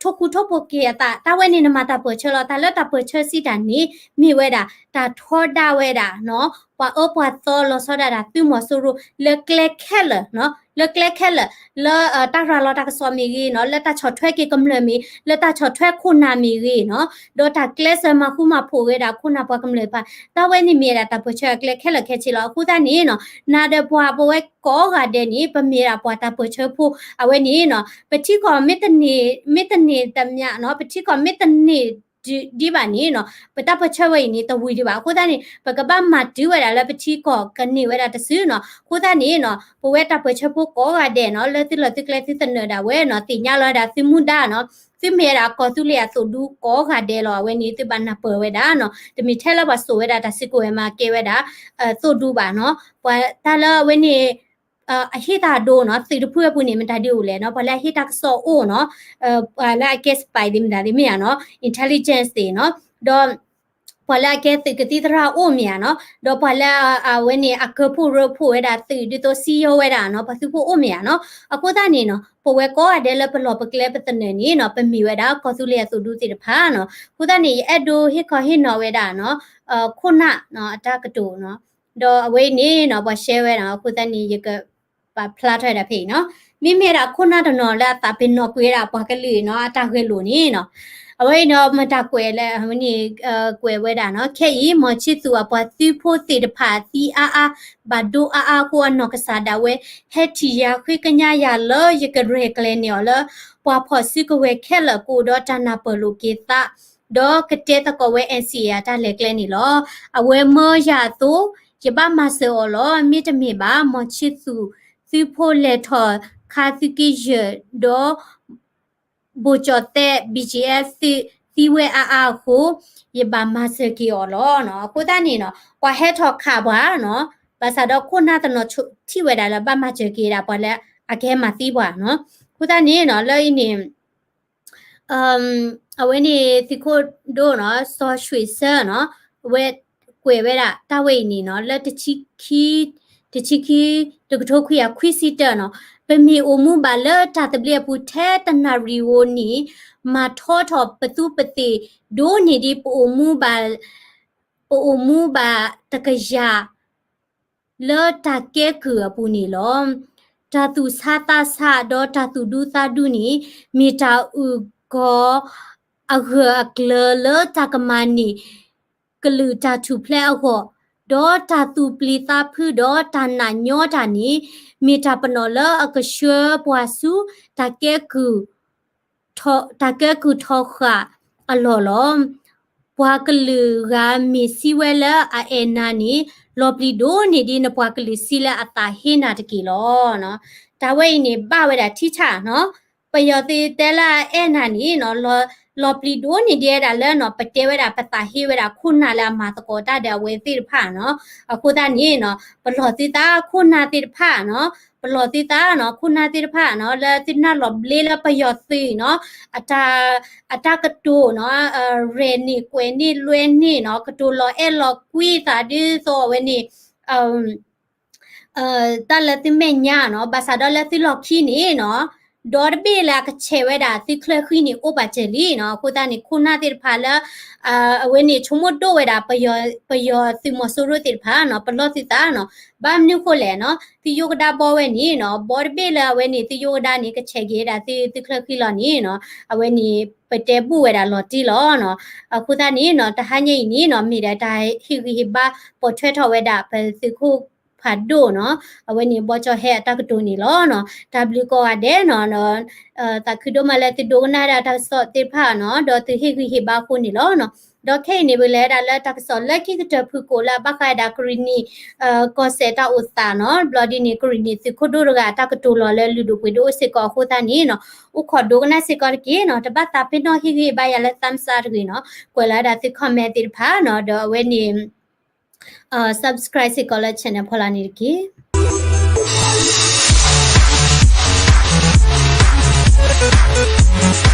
ထိၣ်ဃူထိၣ်ဖိးက့ၤအသး တၢ်ဝဲန့ၣ်နမၤတၢ်ပၢၢ်ဆၢလီၤ. တၢ်လၢတၢ်ပၢၢ်ဆၢစံးတၢ်န့ၣ် မ့ၢ်ဝဲဒၣ် တၢ်ထီဒါဝဲဒၣ်နီၤ ပှၤအၢပှၤသီလီၤဆီဒၣ်တၢ် သုးမီၤစိရိၤ လၢကျဲခဲလၢာ်နီၤ လၢကျဲခဲလၢာ် လၢတၢ်ရၤလီၤတၢ်ကစီၣ်မ့ၢ်ဂ့ၤနီၤ လၢတၢ်ဆီၣ်ထွဲက့ၤကမျၢၢ်မ့ၢ် လၢတၢ်ဆီၣ်ထွဲခိၣ်နၢ်မ့ၢ်ဂ့ၤနီၤ ဒီးတၢ်ကျဲးစၢးမၤဃူမၤဖိးဝဲဒၣ်ခိၣ်နၢ်ပှၤကမျၢၢ်တဖၣ် တၢ်ဝဲန့ၣ်မ့ၢ်ဝဲဒၣ်တၢ်ပၢၢ်ဆၢအကျဲခဲလၢာ်ခဲဆ့လီၤ. အဃိသတးန့ၣ်နီၤ နၤဒီးပှၤပဝဲကိးဂၤဒဲးန့ၣ် ပမ့ၢ်ဒၣ်ပှၤတၢ်ပၢၢ်ဆၢဖိ အဝဲန့ၣ်နီၤ ပထံကီၢ်မ့ၢ်တန့ၢ် မ့ၢ်တန့ၢ်တမံၤနီၤ ပထံကီၢ်မ့ၢ်တန့ၢ်ဒံးဘၣ်န့ၣ်နီၤ ပတၢ်ပၢၢ်ဆၢဝဲအံၤန့ၣ် တဝံၤဒံးဘၣ်. အဃိသတးန့ၣ် ပကဘၣ်မၤတုၤဝဲဒၣ်လၢပထံကီၢ်ကန့ၢ်ဝဲဒၣ်တစုနီၤ. အဃိသတးန့ၣ်နီၤ ပဝဲတၢ်ပၢၢ်ဆၢဖိကိးဂၤဒဲးနီၤ လၢသုလီၢ်သုကျဲသုသနၢၣ်ဒၣ်ဝဲနီၤ သ့ၣ်ညါလီၤဝဲဒၣ်သုမူဒါနီၤ သုမ့ၢ်ဝဲဒၣ်ကီၢ်သူလ့ၤအသိၣ်ဒူကိးဂၤဒဲးလီၤ. အဝဲန့ၣ် သုဘၣ်နၢ်ပၢၢ်ဝဲဒၣ်နီၤ တမ့ၢ်ထဲလၢပှၤစိာ်ဝဲဒၣ်တၢ်စုကဝဲၤမၤကဲဝဲဒၣ် သိၣ်ဒူဘၣ်နီၤ ပှၤတၢ်လၢအဝဲန့ၣ် အဟ့ၣ်တၢ်ဒိနီၤ သုးတဖုအပူၤန့ၣ် မတၤဒုအိၣ်လဲၣ်နီၤ ပှၤလၢအဟ့ၣ်တၢ်ကစီၣ်အိၣ်နီၤ ပှၤလၢအကဲ spy သ့ၣ်မတၤသ့ၣ်မ့ၢ်ဧါနီၤ intelligence သ့ၣ်နီၤ ဒီး ပှၤလၢအကဲသုးကသံၣ်သရၣ်အိၣ်မ့ၢ်ဧါနီၤ ဒီးပှၤလၢအဝဲန့ၣ် အကၢၢ်ဖှိၣ်ရၢဖှိၣ်ဝဲဒၣ်သုးဒ်သိးစံယိၤဝဲဒၣ်နီၤ ပှၤသုးဖိအိၣ်မ့ၢ်ဧါနီၤ အဃိသတးန့ၣ်နီၤ ပဝဲကိးဂၤဒဲးလၢပလီၢ်ပကျဲပသနၢၣ်န့ၣ်နီၤ ပမ့ၢ်ဝဲဒၣ်ကီၢ်သူလ့ၤအသိၣ်ဒူသ့ၣ်တဖၣ်နီၤ အဃိသတးန့ၣ် ယအဲၣ်ဒိးဟ့ၣ်ခီဟ့ၣ်နီၤဝဲဒၣ်နီၤ ခိၣ်နၢ်နီၤ အတၢ်ကတိၤနီၤ ဒီးအဝဲအံၤန့ၣ်နီၤ ပှၤ share ဝဲနီၤ အဃိသတးန့ၣ် ယကပာ်ဖျါထီၣ်ဝဲဒၣ်ဖဲအံၤနီၤ မ့မ့ၢ်ဒၣ်ခိၣ်နၢ်တနီၤလၢအသးပ့ၤနီၣ်ကွံာ်ဝဲဒၣ်ပှၤကလုာ်နီၤ အတၢ်ဂဲၤလိာ်န့ၣ်နီၤ အဝဲအံၤနီၤ မတၤကွဲးလဲၣ် အဝဲန့ၣ် ကွဲးဝဲဒၣ်နီၤ ခဲအံၤ မီၤဆံသူးအပှၤသုးဖိသ့ၣ်တဖၣ်သံအါအါ ဘၣ်ဒိအါအါအဃိ အနီၢ်ကစၢ်ဒၣ်ဝဲ ဟဲထံၣ်ယၤဃ့ကညးယၤလၢယကရဲၣ်ကျဲၤန့ၢ်အီၤလၢ ပှၤဖီၣ်စုကဝဲၤခဲလၢာ်ကအိၣ်ဒီးတၢ်နၢ်ပၢၢ်လိာ်က့ၤသး ဒီးကတဲသကိးဝဲ NCA အတၢ်လဲၤကျဲန့ၣ်လီၤ. အဝဲမၢယၤအသိး ယဘၣ်မၤစၢၤအီၤလီၤ. မ့တမ့ၢ်ဘၣ် မီၤဆံသူး သုးဖိလဲၤထီၣ်ခါသုးက့ယဲၢ် ဒီး ဘိၣ်ကၠီၣ်သဲး BGF သုးသံဝဲအါအါအဃိ ယဘၣ်မၤစၢၤက့ၤအီၤလီၤ. အဃိသတးန့ၣ်နီၤ ပှၤဟဲထီၣ်ခးပှၤနီၤ ဘၣ်ဆၣ်ဒီးခိၣ်နၢ်တနီၤထံၣ်ဝဲဒၣ်လၢဘၣ်မၤစၢၤက့ၤဒၣ်ပှၤလၢအကဟဲမၤသံပှၤနီၤ. အဃိသတးန့ၣ်နီၤ လၢအံၤန့ၣ် အဝဲန့ၣ်သုးခိၣ်ဒိၣ်နီၤ စီၤရွှ့ၣ်ဆၢနီၤ အဝဲကွဲးဝဲဒၣ်တၢ်ဝဲအံၤန့ၣ်နီၤ လၢတဆံခံ တဆံခံ တကထိခွံကယၤခွံဆံတၢနီၤ ပမ့ၢ်အိၣ်မူဘၣ်လၢတၢ်သဘျ့အပူၤထဲတနၣ်ရံၣ်ဧိၤန့ၣ် မၤထီထီၣ်ပသူပသ့ၣ်ဒိၣ်န့ၢ်ဒံး ပအိၣ်မူဘၣ် ပအိၣ်မူဘၣ်တကယၤ လၢတၢ်ကဲကုၢ်အပူၤန့ၣ်လီၤ. တၢ်သူၣ်ဆါသးဆးဒီးတၢ်သူၣ်ဒူသးဒူန့ၣ် မ့ၢ်တၢ်အုၣ်ကီၤအဂၢၢ်အကျၢၤလၢတၢ်ကမၤန့ၢ် ကလုာ်တၢ်ထူၣ်ဖျဲးအဂီၢ်, ဒီးတၢ်သူၣ်ပျံၤသးဖုးဒီးတၢ်နာ်ညီတၢ်န့ၣ် မ့ၢ်တၢ်ပနီၣ်လၢအကဆှၢပှၤဆူ တၢ်ကဲကုၢ် တၢ်ကဲကုၢ်ထီဃာ်အလီၢ်လီၤ. ပှၤကလုာ်ဂၤမ့ၢ်စံးဝဲလၢအအဲၣ်နၤန့ၣ် လီၤပျံၤဒိၣ်န့ၢ်ဒံးနပှၤကလုာ်စံးလၢအသးဟ့နၤတက့ၢ်လီၤ. တၢ်ဝဲအံၤန့ၣ် ဘၣ်ဝဲဒၣ်ထံဆၣ်နီၤ ပယီၤသုးတဲလၢအအဲၣ်နၤန့ၣ်နီၤ လီၤပျံၤဒိၣ်န့ၢ်ဒံးဝဲဒၣ်လၢနီၤ ပတဲဝဲဒၣ်ပသးဟ့ဝဲဒၣ်ခိၣ်နၢ်လၢအမၤသကိးတၢ်ဒီးအဝဲသ့ၣ်တဖၣ်နီၤ. အဃိသတးန့ၣ်နီၤ ပလီၢ်သုသးခိၣ်နၢ်သ့ၣ်တဖၣ်နီၤ ပလီၢ်သုသးနီၤ ခိၣ်နၢ်သ့ၣ်တဖၣ်နီၤ လၢသုနၢ်လီၤဘျ့လၢပယီၤသုးနီၤ အတၢ်ကတိၤနီၤ ရဲၣ်န့ၢ်ကွဲးန့ၢ်လွဲန့ၢ်နီၤ ကတိၤလီၤအဲၣ်လီၤကွံသးဒ်သိးအဝဲန့ၣ် တၢ်လၢသုမဲာ်ညါနီၤ ဘၣ်ဆၣ်ဒီးလၢသုလီၢ်ခံန့ၣ်နီၤ ဒီတဘ့ၣ်လၢအကဆဲးဝဲဒၣ်သုချၢဃံန့ၣ် အိၣ်ပာ်စၢၤလံနီၤ. အဃိသတးန့ၣ် ခိၣ်နၢ်သ့ၣ်တဖၣ်လၢ အဝဲန့ၣ်ဆိကမိၣ်ဒိၣ်ဝဲဒၣ် ပယီၤသုးမီၤစိရိၤသ့ၣ်တဖၣ်နီၤ ပလီၢ်သုသးနီၤ ဘၣ်မနုၤဃိလဲၣ်နီၤ သုယိကဒါဘီဝဲန့ၣ်နီၤ ဘီတဘ့ၣ်လၢအဝဲန့ၣ် သုယိကဒါန့ၣ် ကဆဲးက့ၤဝဲဒၣ်သုချၢဃံလီၤန့ၣ်နီၤ အဝဲန့ၣ် ပတဲဘူၣ်ဝဲဒၣ်လီၤတံၢ်လီၤနီၤ. အဃိသတးန့ၣ်နီၤ တဟါညါအံၤန့ၣ်နီၤ မ့ၢ်ဒီးတၢ်ဟ့ၣ်ဂံၢ်ဟ့ၣ်ဘါပိာ်ထွဲထီၣ်ဝဲဒၣ် ပသုးခိၣ်ဖးဒိၣ်နီၤ အဝဲန့ၣ် ဘီကၠီဟဲအတၢ်ကတိၤန့ၣ်လီၤနီၤ. တၢ်ဘျုးကိးဂၤဒဲးနီၤ သးခုဒိၣ်မးလၢသုဒိကနၣ်ဝဲဒၣ်တၢ်ကစီၣ်သ့ၣ်တဖၣ်နီၤ ဒီးသုဟ့ၣ်ဂံၢ်ဟ့ၣ်ဘါအဃိန့ၣ်လီၤနီၤ. ဒီးခဲအံၤန့ၣ် ပလဲၤဝဲဒၣ်လၢတၢ်ကစီၣ်လၢခံကတၢၢ်ဖုၣ်ကိာ်လၢအဘၣ်ဃးဝဲဒၣ်ကရံၣ်နံၣ် ကီၢ်စဲၣ်တၢ်အိၣ်သးနီၤ ဘျီဒ်န့ၣ် ကရံၣ်နံၣ်သုးခိၣ်ဒိၣ်တဂၤအတၢ်ကတိၤလီၤလၢလုၢ်ဒိၣ်ပှ့ၤဒိၣ်အိၣ်စ့ၢ်ကီးအဃိသတးန့ၣ်နီၤ အိၣ်ခိးဒိကနၣ်စ့ၢ်ကီးတက့ၢ်နီၤ. တဘၣ်သးပ့ၤနီၣ်ဟ့ၣ်ဂံၢ်ဟ့ၣ်ဘါယၤလၢ thumbs up တဂ့ၤနီၤ ကွဲးလီၤဝဲဒၣ်သု comment သ့ၣ်တဖၣ်နီၤ ဒီးအဝဲန့ၣ် subscribe စ့ၢ်ကီးလၢ channel ဖီလာ်န့ၣ်တက့ၢ်.